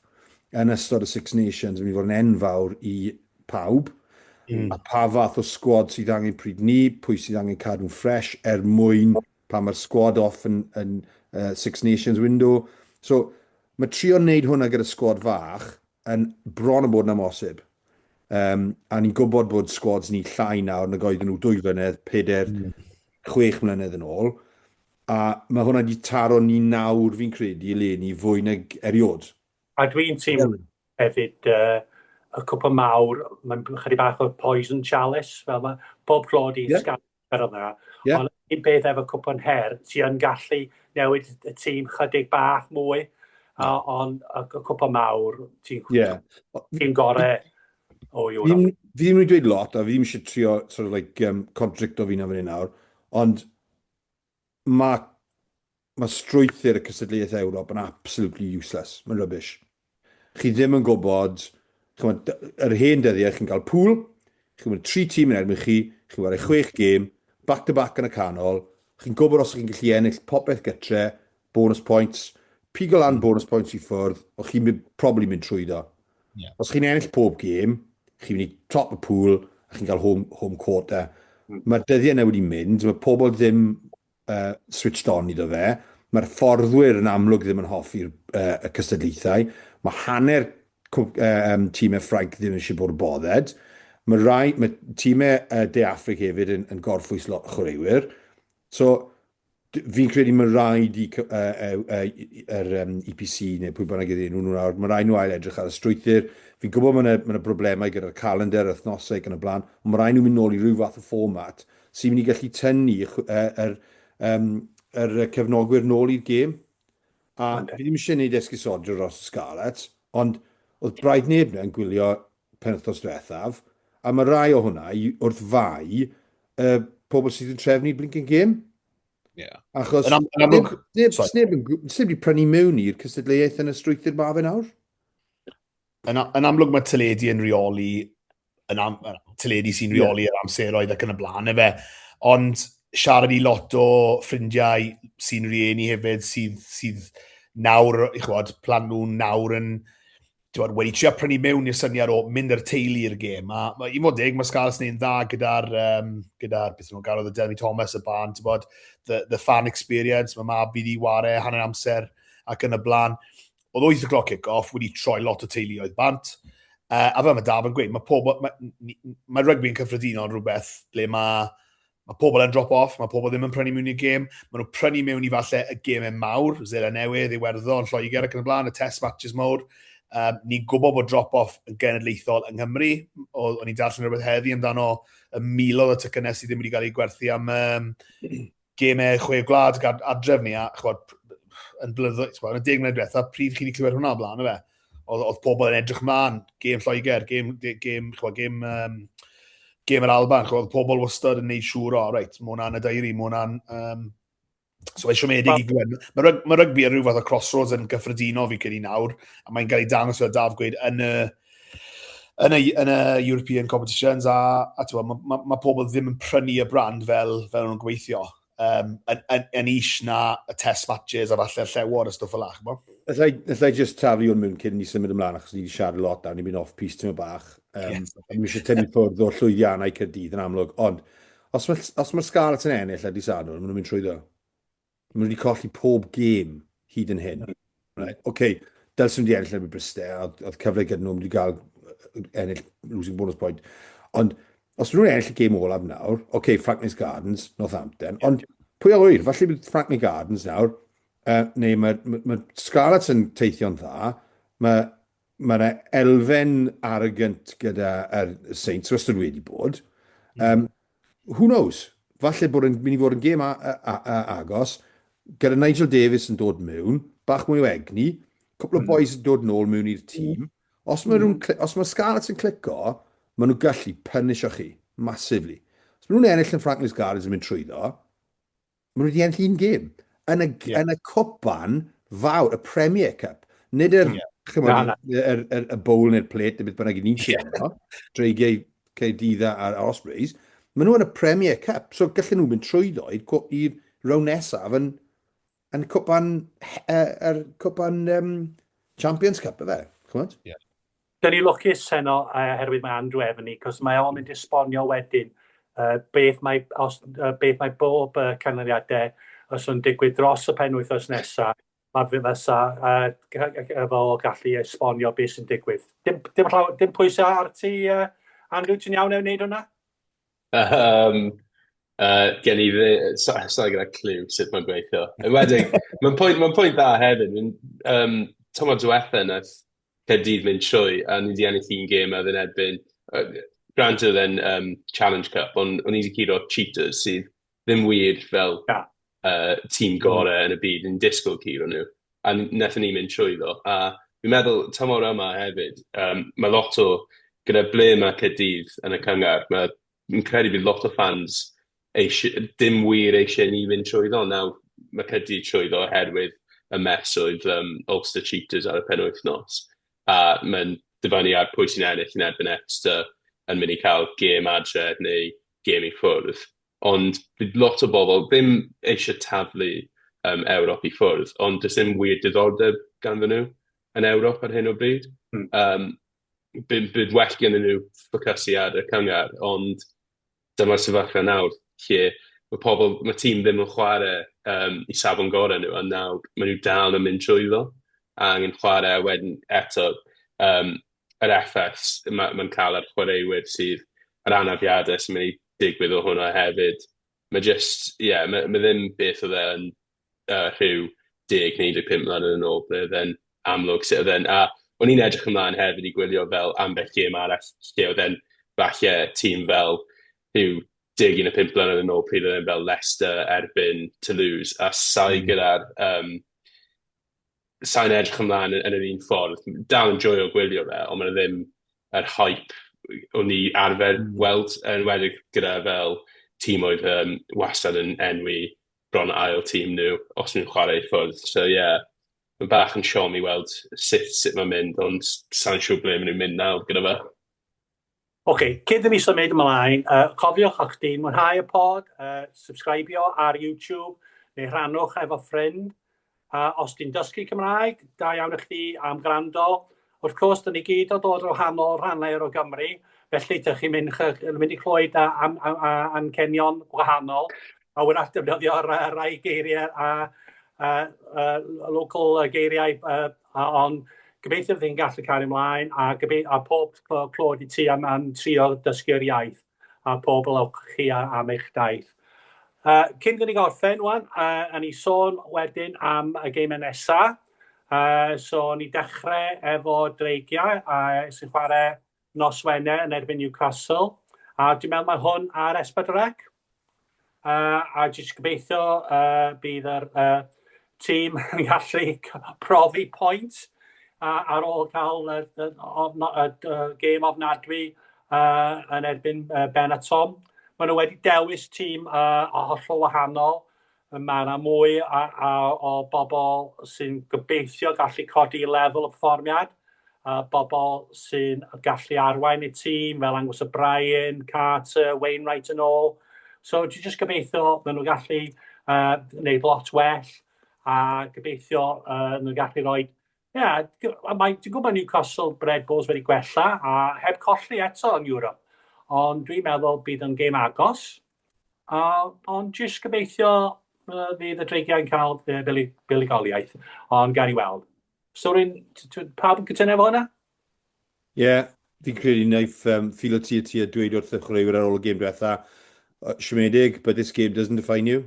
yn ystod y Six Nations yn mynd i fod yn enfawr i pawb, mm. a pa fath o sgwad sydd angen pryd ni, pwy sydd angen cadw'n ffres er mwyn pan mae'r sgwad off yn, yn uh, Six Nations window. So, mae trio wneud hwnna gyda sgwad fach yn bron o bod yn amhosib. Um, a ni'n gwybod bod sgwads ni llai nawr nag oedden nhw dwy flynedd, pedair, mm. chwech mlynedd yn ôl. A mae hwnna wedi taro ni nawr, fi'n credu, eleni, fwy nag eriod. A dwi'n teimlo hefyd uh, y cwpan mawr, mae'n chydig bach o poison chalice, fel mae pob clod i yeah. Scarlets yna. Yeah. Ond un peth efo cwpan her, ti yn gallu newid y tîm chydig bach mwy, uh, ond y cwpan mawr, ti'n yeah. ti gorau o Ewrop. Fi ddim wedi dweud lot, a fi ddim eisiau trio sort of like, um, contradicto fi na fan hyn nawr, ond mae mae strwythur y cystadleuaeth Ewrop yn absolutely useless. Mae'n rubbish. Chi ddim yn gwybod... Chymod, yr hen dyddiau, chi'n cael pŵl, chi'n mynd tri tîm yn erbyn chi, chi'n chwarae chwech gêm, back to back yn y canol, chi'n gwybod os chi'n gallu ennill popeth gytre, bonus points, pigo lan bonus points i ffwrdd, o'ch chi'n mynd, probably mynd trwyddo. Yeah. Os chi'n ennill pob gêm, chi'n mynd i top y pŵl, a chi'n cael home, home quarter. Mae'r dyddiau yna wedi mynd, mae pobl ddim uh, switched on iddo fe. Mae'r fforddwyr yn amlwg ddim yn hoffi'r uh, y cystadlaethau. Mae hanner uh, um, tîmau Ffrainc ddim eisiau bod yn bothered. Mae rai, mae tîmau uh, De Affrig hefyd yn, yn gorffwys lot o chwaraewyr. So, fi'n credu mae rhaid i uh, uh, uh, yr um, EPC neu pwy bynnag ydyn nhw nawr, mae rhaid nhw ail edrych ar y strwythur. Fi'n gwybod mae yna ma broblemau gyda'r calendar, yr wythnosau ac yn y blaen, ond mae rhaid nhw mynd nôl i ryw fath o fformat sy'n mynd i gallu tynnu yr, um, yr cefnogwyr nôl i'r gêm. A fi ddim eisiau gwneud esgusodion dros y Scarlets, ond oedd braidd neb yna yn gwylio penwythnos diwethaf, a mae rai o hwnna i, wrth fai y pobl sydd yn trefnu blinking gêm. Yeah. Achos yn am, yn amlwg, neb, neb, neb, neb wedi prynu mewn i'r cystadleuaeth yn y strwythur ma fe nawr. Yn, yn amlwg mae teledu yn rheoli yn am, teledu sy'n rheoli yr amseroedd ac yn y blaen, efe. Ond siarad i lot o ffrindiau sy'n rieni hefyd, sydd, sydd nawr, i chwod, plant nhw nawr yn tywod, wedi trio prynu mewn i'r syniad o mynd â'r teulu i'r gêm. A ma, i fod deg, mae Scarlets neu'n dda gyda'r, um, gyda beth nhw'n gael, oedd y Delmi Thomas, y ban, ti'n bod, the, the fan experience, mae mab fi di ware hanner amser ac yn y blaen. Oedd 8 o'clock kick-off wedi troi lot o teuluoedd bant. Uh, a fel mae Daf yn gweud, mae, pobl, mae, mae rygbi'n cyffredinol yn rhywbeth ble mae, mae pobl yn drop off, mae pobl ddim yn prynu mewn i'r gêm, maen nhw'n prynu mewn i falle y gemau mawr, Zela Newydd, Iwerddon, Lloegr ac yn y blaen, y test matches mawr. Um, ni'n gwybod bod drop-off yn genedlaethol yng Nghymru. O'n i'n darllen rhywbeth heddi amdano y miloedd o tocynnau sydd ddim wedi cael eu gwerthu am um, gemau chwe gwlad adref ni, a chwbod, yn blynyddoedd, chwbod, yn y deg mlynedd diwetha, pryd chi wedi clywed hwnna o blaen, efe? Oedd, oedd pobl yn edrych mlaen, gêm Lloegr, gêm, gêm, chwbod, gêm, um, gêm yr Alban, chwbod, oedd pobl wastad yn neud siŵr o, reit, mae hwnna'n y dairi, mae hwnna'n... Um, so mae'n siomedig i glywed. Mae, rug, mae rygbi yn rhyw fath o crossroads yn gyffredinol fi credu nawr, a mae'n cael ei dangos fel Daf gweud yn y, yn y, yn y European competitions a, a mae ma, ma pobl ddim yn prynu y brand fel, fel nhw'n gweithio um, yn, yn, yn is na y test matches a falle'r llewod a stwff fel 'na, ch'mo'? Alla i, alla i just taflu hwn mewn cyn ni symud ymlaen, achos ni wedi siarad lot nawr, ni'n mynd off piece tyma bach. Um, yes. Ni'n eisiau tynnu ffwrdd o'r llwyddiannau Caerdydd yn amlwg, ond os mae, os mae Scarlets yn ennill ar dydd Sadwrn, maen nhw'n mynd trwyddo. Maen nhw wedi colli pob gêm hyd yn hyn. Right. Oce, okay, dylswn wedi ennill erbyn Bryste, oedd, oedd cyfle gyda nhw, wedi cael ennill losing bonus point. Ond os maen nhw'n ennill y gêm olaf nawr, oce, okay, Franklin's Gardens, Northampton, ond pwy a ŵyr, falle bydd Franklin Gardens nawr, uh, neu mae, mae, mae Scarlets yn teithio'n dda, mae mae yna elfen arrogant gyda yr Saints, wastad wedi bod. Um, who knows? Falle bod yn mynd i fod yn gêm agos, gyda Nigel Davies yn dod mewn, bach mwy o egni, cwpl o mm. boys yn dod nôl mewn i'r tîm. Os mae, mm. os mae Scarlets yn clico, maen nhw'n gallu punisho chi, massively. Os maen nhw'n ennill yn Franklin's Gardens yn mynd trwyddo, Maen nhw wedi ennill un gêm. Yn y, yeah. yn y cwpan fawr, y Premier Cup. Nid yr, yeah. chymod, na, na. yr, yr, y bowl neu'r plate, neu beth bynnag i ni'n siarad yeah. Dreigiau Caerdydd a'r Ospreys. Maen nhw yn y Premier Cup, so gallen nhw mynd trwyddo i'r rown nesaf yn, yn cwpan, er, cwpan um, Champions Cup, efe, chymod? Yeah. Dyn ni lwcus heno oherwydd mae Andrew efo ni, cos mae o'n mynd i esbonio wedyn uh, beth, mae, os, uh, beth mae bob uh, canlyniadau os yn digwydd dros y penwythnos nesaf, mae fe fysa uh, efo gallu esbonio beth sy'n digwydd. Dim, dim, llaw, dim pwysau ar ti, uh, Andrew, ti'n iawn ewn wneud hwnna? Um, uh, gen i dde, sa, sa gyda cliw sut mae'n gweithio. Enwedig, mae'n pwynt, mae'n pwynt dda hefyd. Um, tymor diwetha nath Caerdydd mynd trwy, a ni 'di ennill un gêm a oedd yn erbyn, uh, granted oedd e'n um, Challenge Cup, ond o'n i wedi curo Cheetahs sydd ddim wir fel yeah. uh, tîm gorau yn y byd, ni'n disgwyl curo nhw, a wnaethon ni mynd trwyddo. A fi'n meddwl tymor yma hefyd, um, mae lot o, gyda ble mae Caerdydd yn y cynghrair, mae fi'n credu bydd lot o fans eisiau, dim wir eisiau ni fynd trwyddo. Nawr, mae Caerdydd trwyddo oherwydd y mess oedd um, Ulster Cheetahs ar y penwythnos. A mae'n dibynnu ar pwy sy'n ennill yn erbyn Exeter yn mynd i cael gêm adre neu gêm i ffwrdd. Ond bydd lot o bobl ddim eisiau taflu um, Ewrop i ffwrdd, ond does dim wir diddordeb ganddyn nhw yn Ewrop ar hyn o bryd. Um, bydd, bydd well gen nhw ffocysu ar y cynghrair, ond dyma'r sefyllfa nawr lle mae pobl, mae tîm ddim yn chwarae um, i safon gorau nhw, a nawr maen nhw dal yn mynd trwyddo a angen chwarae, a wedyn eto um, yr effaith mae'n ma cael ar chwaraewyr sydd, yr anafiadau sy'n mynd i digwydd o hwnna hefyd. Mae just, ie, yeah, mae, mae ddim beth oedd e yn uh, rhyw 10 neu 15 mlynedd yn ôl, ble oedd e'n amlwg sut oedd e'n... A o'n i'n edrych ymlaen hefyd i gwylio fel ambell gêm arall lle oedd e'n falle tîm fel rhyw 10 15 mlynedd yn ôl pryd oedd e'n fel Leicester erbyn Toulouse, a sai gyda'r... Um, sai'n edrych ymlaen yn, yn yr un ffordd. Dal yn joio gwylio fe, ond mae'n ddim yr hype o'n i arfer weld, yn enwedig gyda fel tîm oedd um, wastad yn enwi bron ail tîm nhw os nhw'n chwarae i ffwrdd. So ie, yeah, mae'n bach yn siom i weld sut, sut mae'n mynd, ond sa'n siŵr ble maen nhw'n mynd nawr gyda fe. Oce, okay, cyn i ni symud ymlaen, uh, cofiwch o'ch ti'n mwynhau y pod, uh, subscribio ar YouTube neu rhannwch efo ffrind. Uh, os ti'n dysgu Cymraeg, da iawn i chdi am gwrando. Wrth gwrs, dyn ni gyd o dod o wahanol rhannau o Gymru, felly dych chi'n mynd, mynd i clywed am, am, am ancenion gwahanol, a wrach defnyddio rai geiriau a, a, a local geiriau, a, a, ond gobeithio fydd chi'n gallu cario ymlaen, a, gobeithio, a pob clod i ti am, am trio dysgu'r iaith, a pob lwc chi am eich daith. Uh, cyn dyn ni gorffen, wan, uh, a ni sôn wedyn am y geimau nesaf. Uh, so ni dechrau efo Dreigiau uh, sy'n chwarae nos Wener yn erbyn Newcastle. A dwi'n meddwl mae hwn ar S4C. Uh, a jyst gobeithio uh, bydd yr uh, tîm yn gallu profi pwynt uh, ar ôl cael y uh, uh, uh, uh, gêm ofnadwy uh, yn erbyn uh, Benetton. Maen nhw wedi dewis tîm uh, o hollol wahanol. Mae yna mwy a, a, o bobl sy'n gobeithio gallu codi lefel y perfformiad, a bobl sy'n gallu arwain y tîm, fel Angus O'Brien, Carter, Wainwright yn ôl. So dwi jyst gobeithio maen nhw'n gallu uh, wneud lot well, a gobeithio uh, nhw'n gallu rhoi... Ie, yeah, mae, dwi'n gwybod Newcastle Red Bulls wedi gwella a heb colli eto yn Europe. Ond dwi'n meddwl bydd yn gêm agos. A, ond jyst gobeithio uh, fydd y Dreigiau'n cael uh, buddugoliaeth, ond gawn ni weld. So, rwy'n, pawb yn cytuno efo hwnna? Ie, yeah, fi'n credu wnaeth um, Philo Tiatia dweud wrth y chwaraewyr ar ôl y gêm diwetha, siomedig, but this game doesn't define you.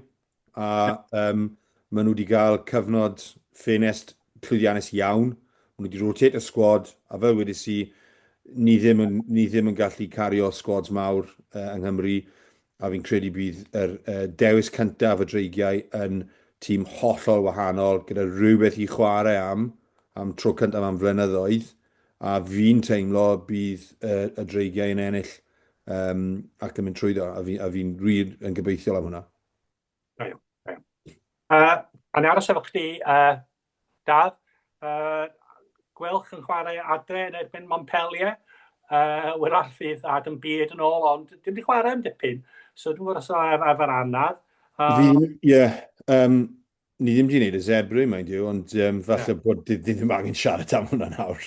A um, maen nhw wedi cael cyfnod ffenest llwyddiannus iawn. Maen nhw wedi rotate y squad, a fel wedes i, ni ddim yn, ni ddim yn gallu cario squads mawr uh, yng Nghymru, a fi'n credu bydd yr uh, dewis cyntaf y Dreigiau yn tîm hollol wahanol, gyda rhywbeth i chwarae am, am tro cyntaf am flynyddoedd, a fi'n teimlo bydd uh, y Dreigiau yn ennill um, ac yn mynd trwyddo, a fi'n fi wir yn gobeithiol am hwnna. Da iawn, da iawn. Uh, a ni aros efo chdi, uh, Daf. Uh, Gweilch yn chwarae adre yn erbyn Montpellier. Uh, wyrach fydd Adam Beard yn ôl, ond dim wedi chwarae am dipyn. So dwi'n gwybod os o efo'r anaf. Ie, yeah, um, Ni ddim wedi gwneud y Zebre, mind you, ond um, falle yeah. bod ni ddim angen siarad am hwnna nawr.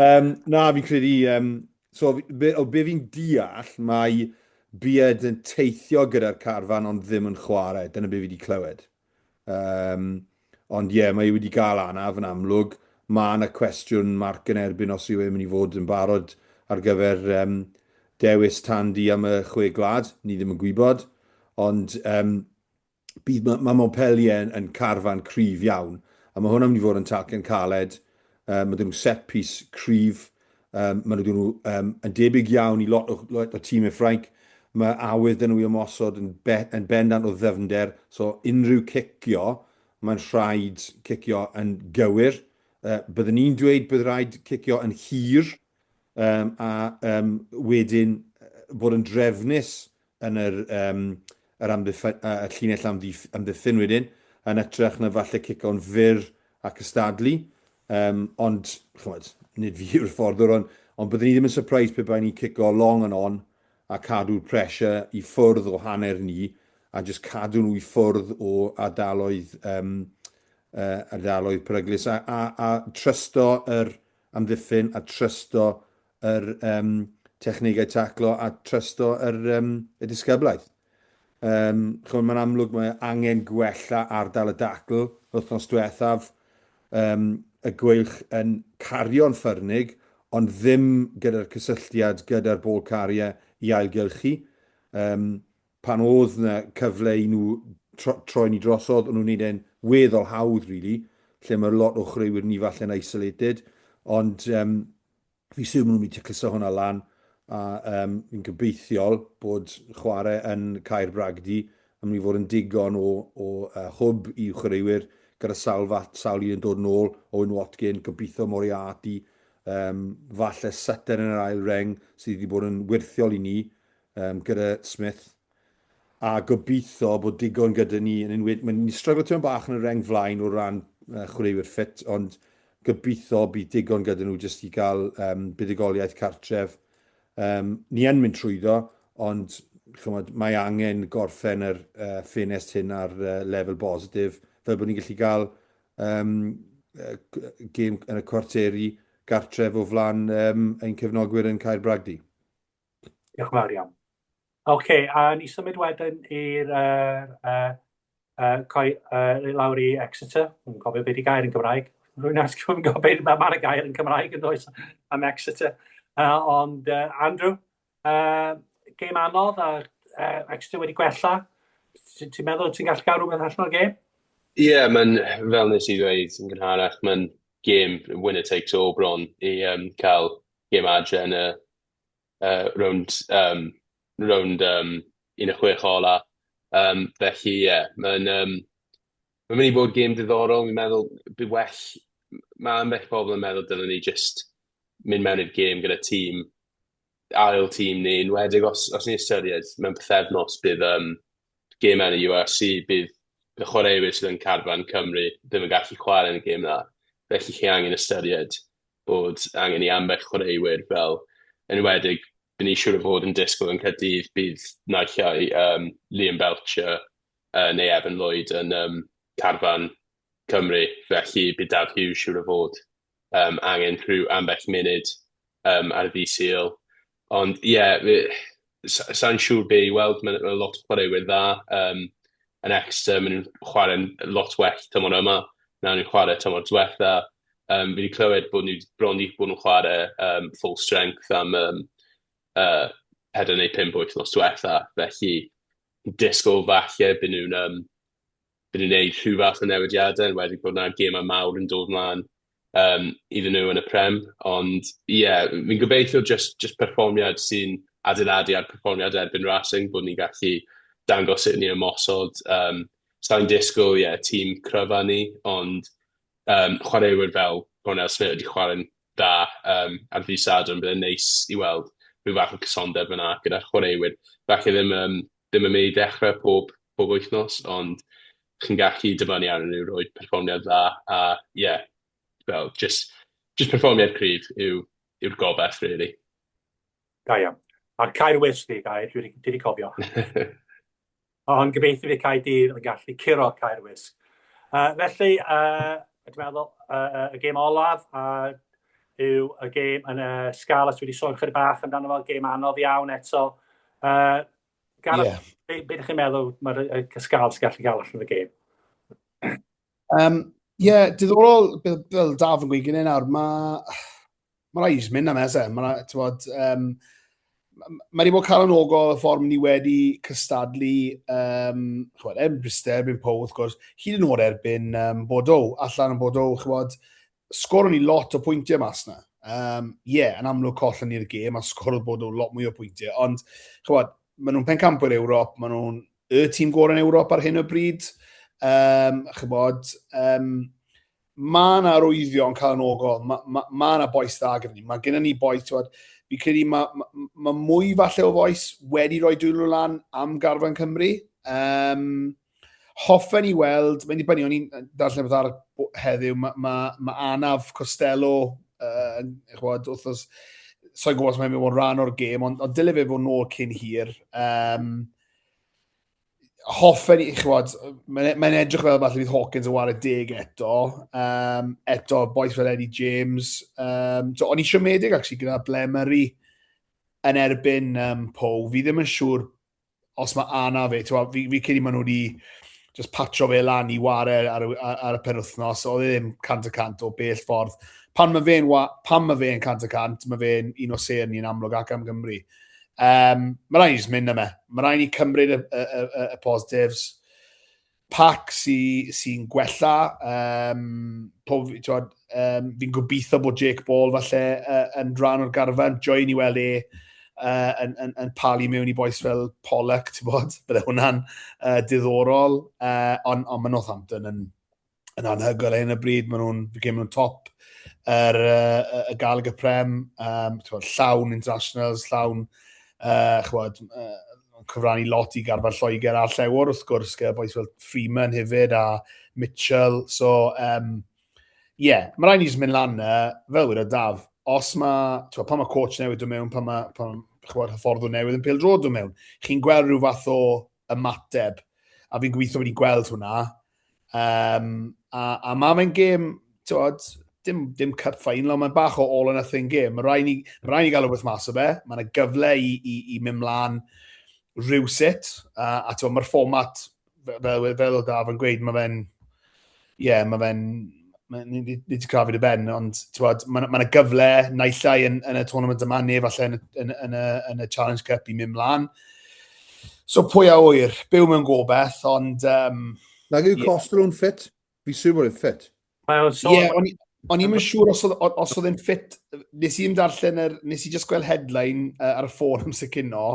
um, na, fi'n credu... Um, so, be, o be fi'n deall, mae Beard yn teithio gyda'r carfan ond ddim yn chwarae. Dyna be fi wedi clywed. Um, ond ie, yeah, mae wedi gael anaf yn amlwg. Mae yna cwestiwn marc yn erbyn os yw e'n mynd i fod yn barod ar gyfer um, dewis Tandy am y chwe gwlad. Ni ddim yn gwybod. Ond um, bydd, mae, mae Montpellier yn, yn carfan cryf iawn, a mae hwnna'n mynd i fod yn talcen caled. Um, mae dyn nhw set piece cryf, um, mae dyn nhw um, yn debyg iawn i lot o, lot o tîmau Ffrainc. Mae awydd dyn nhw i ymosod yn, be, yn bendant o ddyfnder, so unrhyw cicio, mae'n rhaid cicio yn gywir. Uh, byddwn ni'n dweud bydd rhaid cicio yn hir, um, a um, wedyn bod yn drefnus yn yr, um, yr amddiffyn, uh, y llinell amddiff, amddiffyn wedyn, yn ytrach na falle cico'n fyr a cystadlu. Um, ond, chymod, nid fi yw'r fforddwr, ond, ond byddwn ni ddim yn surprised pe bai ni'n cico long and on a cadw'r pressure i ffwrdd o hanner ni a jyst cadw nhw i ffwrdd o ardaloedd, um, uh, ardaloedd peryglus a, a, a trysto yr amddiffyn a trysto yr um, technegau taclo a trysto yr, um, y disgyblaeth. Um, chymod, mae'n amlwg mae angen gwella ardal y dacl wythnos diwethaf. Um, y gweilch yn cario'n ffyrnig, ond ddim gyda'r cysylltiad gyda'r ball carrier i ailgylchu. Um, pan oedd 'na cyfle i nhw troi ni drosodd, o'n nhw'n neud e'n weddol hawdd really, lle mae lot o chwaraewyr ni falle'n isolated, ond um, fi siŵr maen nhw'n mynd i tacluso hwnna lan, a um, fi'n gobeithiol bod chwarae yn Caer Bragdy yn mynd i fod yn digon o, o uh, hwb i chwaraewyr gyda sawl, sawl un yn dod nôl, Owen Watkin, gobeithio Moriarty, um, falle Sutton yn yr ail reng sydd wedi bod yn wyrthiol i ni, um, gyda Smith, a gobeithio bod digon gyda ni, yn enwedig, mae'n ni'n stryglo tipyn bach yn y reng flaen o ran uh, chwaraewyr ffit, ond gobeithio bydd digon gyda nhw jyst i gael um, buddugoliaeth cartref. Um, ni yn mynd trwyddo, ond chymod, mae angen gorffen yr uh, ffenest hyn ar uh, lefel bositif, fel bod ni'n gallu gael um, gêm yn y cwarteri gartref o flaen um, ein cefnogwyr yn Caer Bragdy. Diolch yn fawr iawn. Oce, okay, a ni symud wedyn i'r uh, uh, uh, coi, uh, lawr i Exeter. Dwi'n cofio beth i gair yn Gymraeg. Rwy'n asgwr yn gofio beth mae'r gair yn Cymraeg yn does am Exeter. Uh, ond uh, Andrew, uh, gêm anodd a uh, Exeter wedi gwella. Ti'n ti meddwl ti'n gallu gael rhywbeth allan o'r gêm? Ie, yeah, mae'n, fel nes i ddweud yn gynharach, mae'n gêm winner takes all bron i um, cael gêm adre yn y uh, rownd, um, rownd um, 16 ola. Um, felly, ie, yeah, mae'n um, mae'n mynd i bod gêm diddorol. Fi'n meddwl, bydd well, mae ambell pobl yn meddwl dylen ni just mynd mewn i'r gêm gyda tîm, ail tîm ni, enwedig os, os ni'n ystyried mewn pythefnos bydd um, gêm yn y URC, bydd y chwaraewyr sydd yn carfan Cymru ddim yn gallu chwarae yn y gêm na. Felly chi angen ystyried bod angen i ambell chwaraewyr fel, yn enwedig, by ni siŵr o fod yn disgwyl yn Caerdydd bydd naill ai um, Liam Belcher uh, neu Evan Lloyd yn um, carfan Cymru, felly bydd Daf Hughes siŵr o fod um, angen rhyw ambell munud um, ar y ddydd Sul. Ond ie, yeah, sa'n siŵr be i weld, mae ma lot o chwaraewyr dda um, yn Exeter, maen nhw'n chwarae'n lot well tymor yma na nhw'n chwarae tymor diwetha. Um, fi wedi clywed bod nhw bron i bod nhw'n chwarae um, full strength am um, uh, 4 neu 5 wythnos diwetha, felly disgwyl falle byd nhw'n um, byd nhw'n neud rhyw fath o newidiadau, yn wedi bod yna gemau mawr yn dod mlaen um, iddyn nhw yn y Prem. Ond ie, yeah, fi'n gobeithio just, just perfformiad sy'n adeiladu ar perfformiad erbyn Racing, bod ni'n gallu dangos sut ni'n ymosod. Um, Sa'n disgwyl, ie, yeah, tîm cryfa ni, ond um, chwaraewyr fel Cornel Smith wedi chwarae'n dda um, ar ddydd Sadwrn, bydd e'n neis i weld rhyw fath o cysondeb fyna gyda'r chwaraewyr. Falle ddim, um, ddim yn mynd i dechrau pob, pob wythnos, ond chi'n gallu dibynnu arnyn nhw roi perfformiad dda, a ie, yeah, fel, just, just perfformiad cryf yw, yw'r gobeith, really. Da iawn. A'r Caer Wysg di, gair, dwi wedi cofio. Ond gobeithio fydd Caerdydd yn gallu curo Caer Wysg. Uh, felly, uh, dwi'n meddwl, uh, y gêm olaf uh, yw y gêm yn y Scarlets, wedi sôn chydig bach amdano fo, gêm anodd iawn eto. Uh, Gareth, yeah. be, be ydych chi'n meddwl mae'r Scarlets gallu gael allan o'r gêm? Um, yeah, diddorol, fel Daf yn gweud gyda nawr, mae ma rhaid i mynd am ese. Mae bod, um, mae wedi bod calonogol y ffordd ni wedi cystadlu, um, chwbod, erbyn Bristol, erbyn Pow, wrth gwrs, hyd yn oed erbyn um, Bordeaux, allan yn Bordeaux, chwbod, sgoron ni lot o pwyntiau mas na. Um, yeah, yn amlwg collon ni'r gêm a sgorodd Bordeaux lot mwy o pwyntiau, ond chwbod, maen nhw'n pencampwyr Ewrop, maen nhw'n y tîm gorau yn Ewrop ar hyn o bryd. Um, chybod, um, mae yna arwyddion calonogol, mae ma, ma yna boes dda gyda ni, mae gennym ni boes, twod, fi credu mae ma, ma mwy falle o foes wedi rhoi dwylo lan am garfan Cymru. Um, Hoffen i weld, mae'n dibynnu, o'n i'n darllen beth ar heddiw, mae ma, ma anaf Costello, chwbod, wrthos, so'n gwybod os mae'n mynd bod rhan o'r gêm, ond, ond dyle fe fod nôl cyn hir. Um, hoffen i, chwbod, mae'n mae edrych fel falle bydd Hawkins yn wario deg eto. Um, eto, boys fel Eddie James. Um, so, o'n i siomedig, actually, gyda Blair Murray yn erbyn um, Poe. Fi ddim yn siŵr os mae Anna fe, fi, fi credu maen nhw wedi just patro fe lan i ware ar, ar, ar y penwythnos, oedd e ddim 100% o bell ffordd. Pan mae fe'n pan mae fe'n 100%, mae fe'n un o sêr ni'n amlwg ac am Gymru. Um, mae rhaid i just mynd am e. Mae rhaid i cymryd y, y, y, y positives. Pac sy'n sy gwella. Um, pob, twod, um, fi'n gobeithio bod Jake Ball falle uh, yn rhan o'r garfan. Join i weld e uh, yn, yn, yn palu mewn i boes fel Pollock, ti'n bod? Bydde hwnna'n uh, diddorol. Uh, ond on mae Northampton yn, yn anhygoel ar hyn o bryd. Maen nhw'n, fi'n credu maen nhw'n top yr, uh, y Gallagher Prem, um, bod, llawn internationals, llawn, uh, chwbod, uh, cyfrannu lot i garfan Lloegr a'r Llewod wrth gwrs, gyda boys fel Freeman hefyd a Mitchell. So, um, yeah, mae rhaid ni jyst mynd lan na, fel wedodd Daf, os mae, ti'n pan mae coach newydd dod mewn, pan mae, pan, chwbod, hyfforddwr newydd yn pêl-droed dod mewn, chi'n gweld rhyw fath o ymateb, a fi'n gobeithio wedi gweld hwnna. Um, a, a mae fe'n gêm, ti'n dim, dim cup final, ond mae'n bach o all or nothing game. Mae rhaid ni, mae rhaid ni gael rhywbeth mas o fe. Mae yna gyfle i, i, i mynd mlaen rhywsut. A, a ti'n mae'r fformat, fel, fel o Daf yn gweud, mae fe'n, ie, yeah, mae fe'n, nid i crafu dy ben, ond mae yna ma gyfle naill ai yn, yn y tournament yma, neu falle yn, yn, yn, y, yn y Challenge Cup i mynd mlaen. So pwy a wyr, byw mewn gobeith, ond... Um, Nag yw yeah. Costello'n ffit? Fi siŵr bod e'n ffit. Mae o'n sôn... Ie, yeah, o'n i'n siŵr os oedd, os oedd e'n ffit. Nes i'n darllen yr... Nes i just gweld headline uh, ar y ffôn am cyno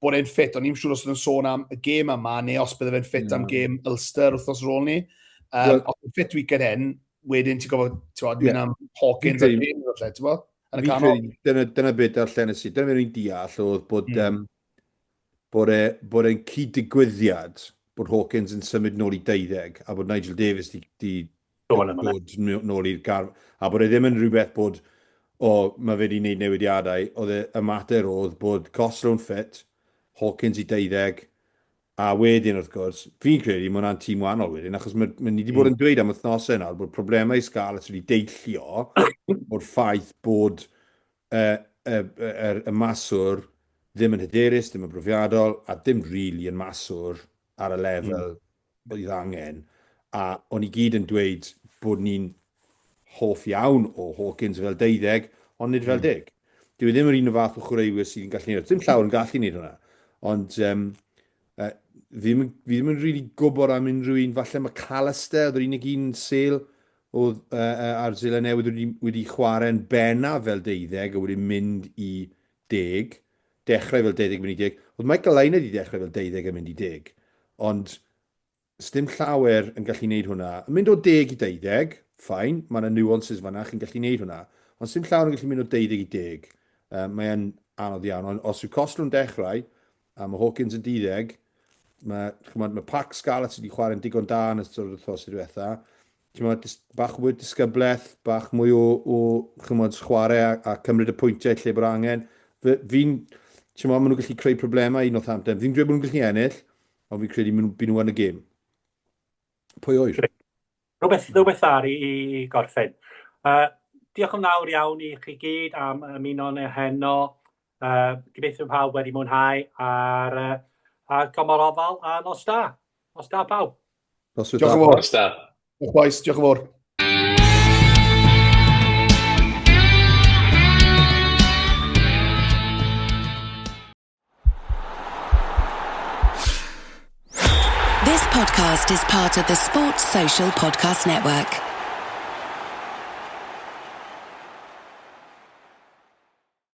bod e'n ffit. O'n i'n siŵr os oedd e'n sôn am y gêm yma, neu os bydde fe'n ffit mm. am gêm Ulster wythnos ar ôl ni. Um, well, os yn ffit weekend hyn, wedyn ti'n gofod, ti'n gwybod, yeah. am Hawkins a James, felly, ti'n gwybod? Yn y canol. Dyna, dyna beth darllen y si. Dyna beth o'n i'n deall oedd bod, mm. um, bod, e, bod e'n cyd-digwyddiad bod Hawkins yn symud nôl i 12 a bod Nigel Davies di, di dod nôl i'r gar... A bod e ddim yn rhywbeth bod, o, mae fe wedi gwneud newidiadau. Oedd e, y mater oedd bod Costello'n ffit, Hawkins i 12, a wedyn, wrth gwrs, fi'n credu mae hwnna'n tîm wahanol wedyn, achos mae, mae ni wedi bod mm. yn dweud am wythnosau nawr bod problemau Scarlets wedi deillio o'r ffaith bod y, y, y, y maswr ddim yn hyderus, ddim yn brofiadol, a dim really yn maswr ar y lefel mm. oedd angen. A o'n i gyd yn dweud bod ni'n hoff iawn o Hawkins fel deuddeg, ond nid fel mm. deg. Dyw e ddim yr un o fath o chwaraewyr sydd yn gallu neud. Dim llawer yn gallu neud hwnna. Ond um, uh, fi, ddim, fi ddim yn really gwybod am unrhyw un. Falle McAllister oedd yr unig un sel oedd uh, uh, ar Seland Newydd wedi, wedi chwarae'n bennaf fel deuddeg a wedi mynd i deg. Dechrau fel deuddeg mynd i deg. Oedd Michael Lynagh wedi dechrau fel deuddeg a mynd i deg. Ond sdim llawer yn gallu neud hwnna. Yn mynd o deg i deuddeg, fine, mae yna nuances fanna, chi'n gallu neud hwnna. Ond sdim llawer yn gallu mynd o deuddeg i deg. Um, mae e'n anodd iawn. Ond os yw Costello'n dechrau, a mae Hawkins yn deuddeg, mae, chymod, mae Pac Scarlets wedi chwarae'n digon da yn ystod yr wythnos diwetha. Chymod, bach mwy o disgyblaeth, bach mwy o, o chymod, chwarae a, a cymryd y pwyntiau lle bod angen. Fi'n, chymod, maen nhw'n gallu creu problemau i Northampton. Fi'n dweud bod nhw'n gallu ennill, ond fi'n credu maen nhw yn y gêm. Pwy oer? Rhywbeth, rhywbeth ar i, i gorffen. Uh, diolch yn fawr iawn i chi gyd am ymuno yn heno. Uh, gobeithio pawb wedi mwynhau a'r, uh, a gomor ofal a nos da. Nos da pawb. Nos da. Diolch yn fawr. Nos da. Diolch boys, diolch yn fawr. This podcast is part of the Sports Social Podcast Network.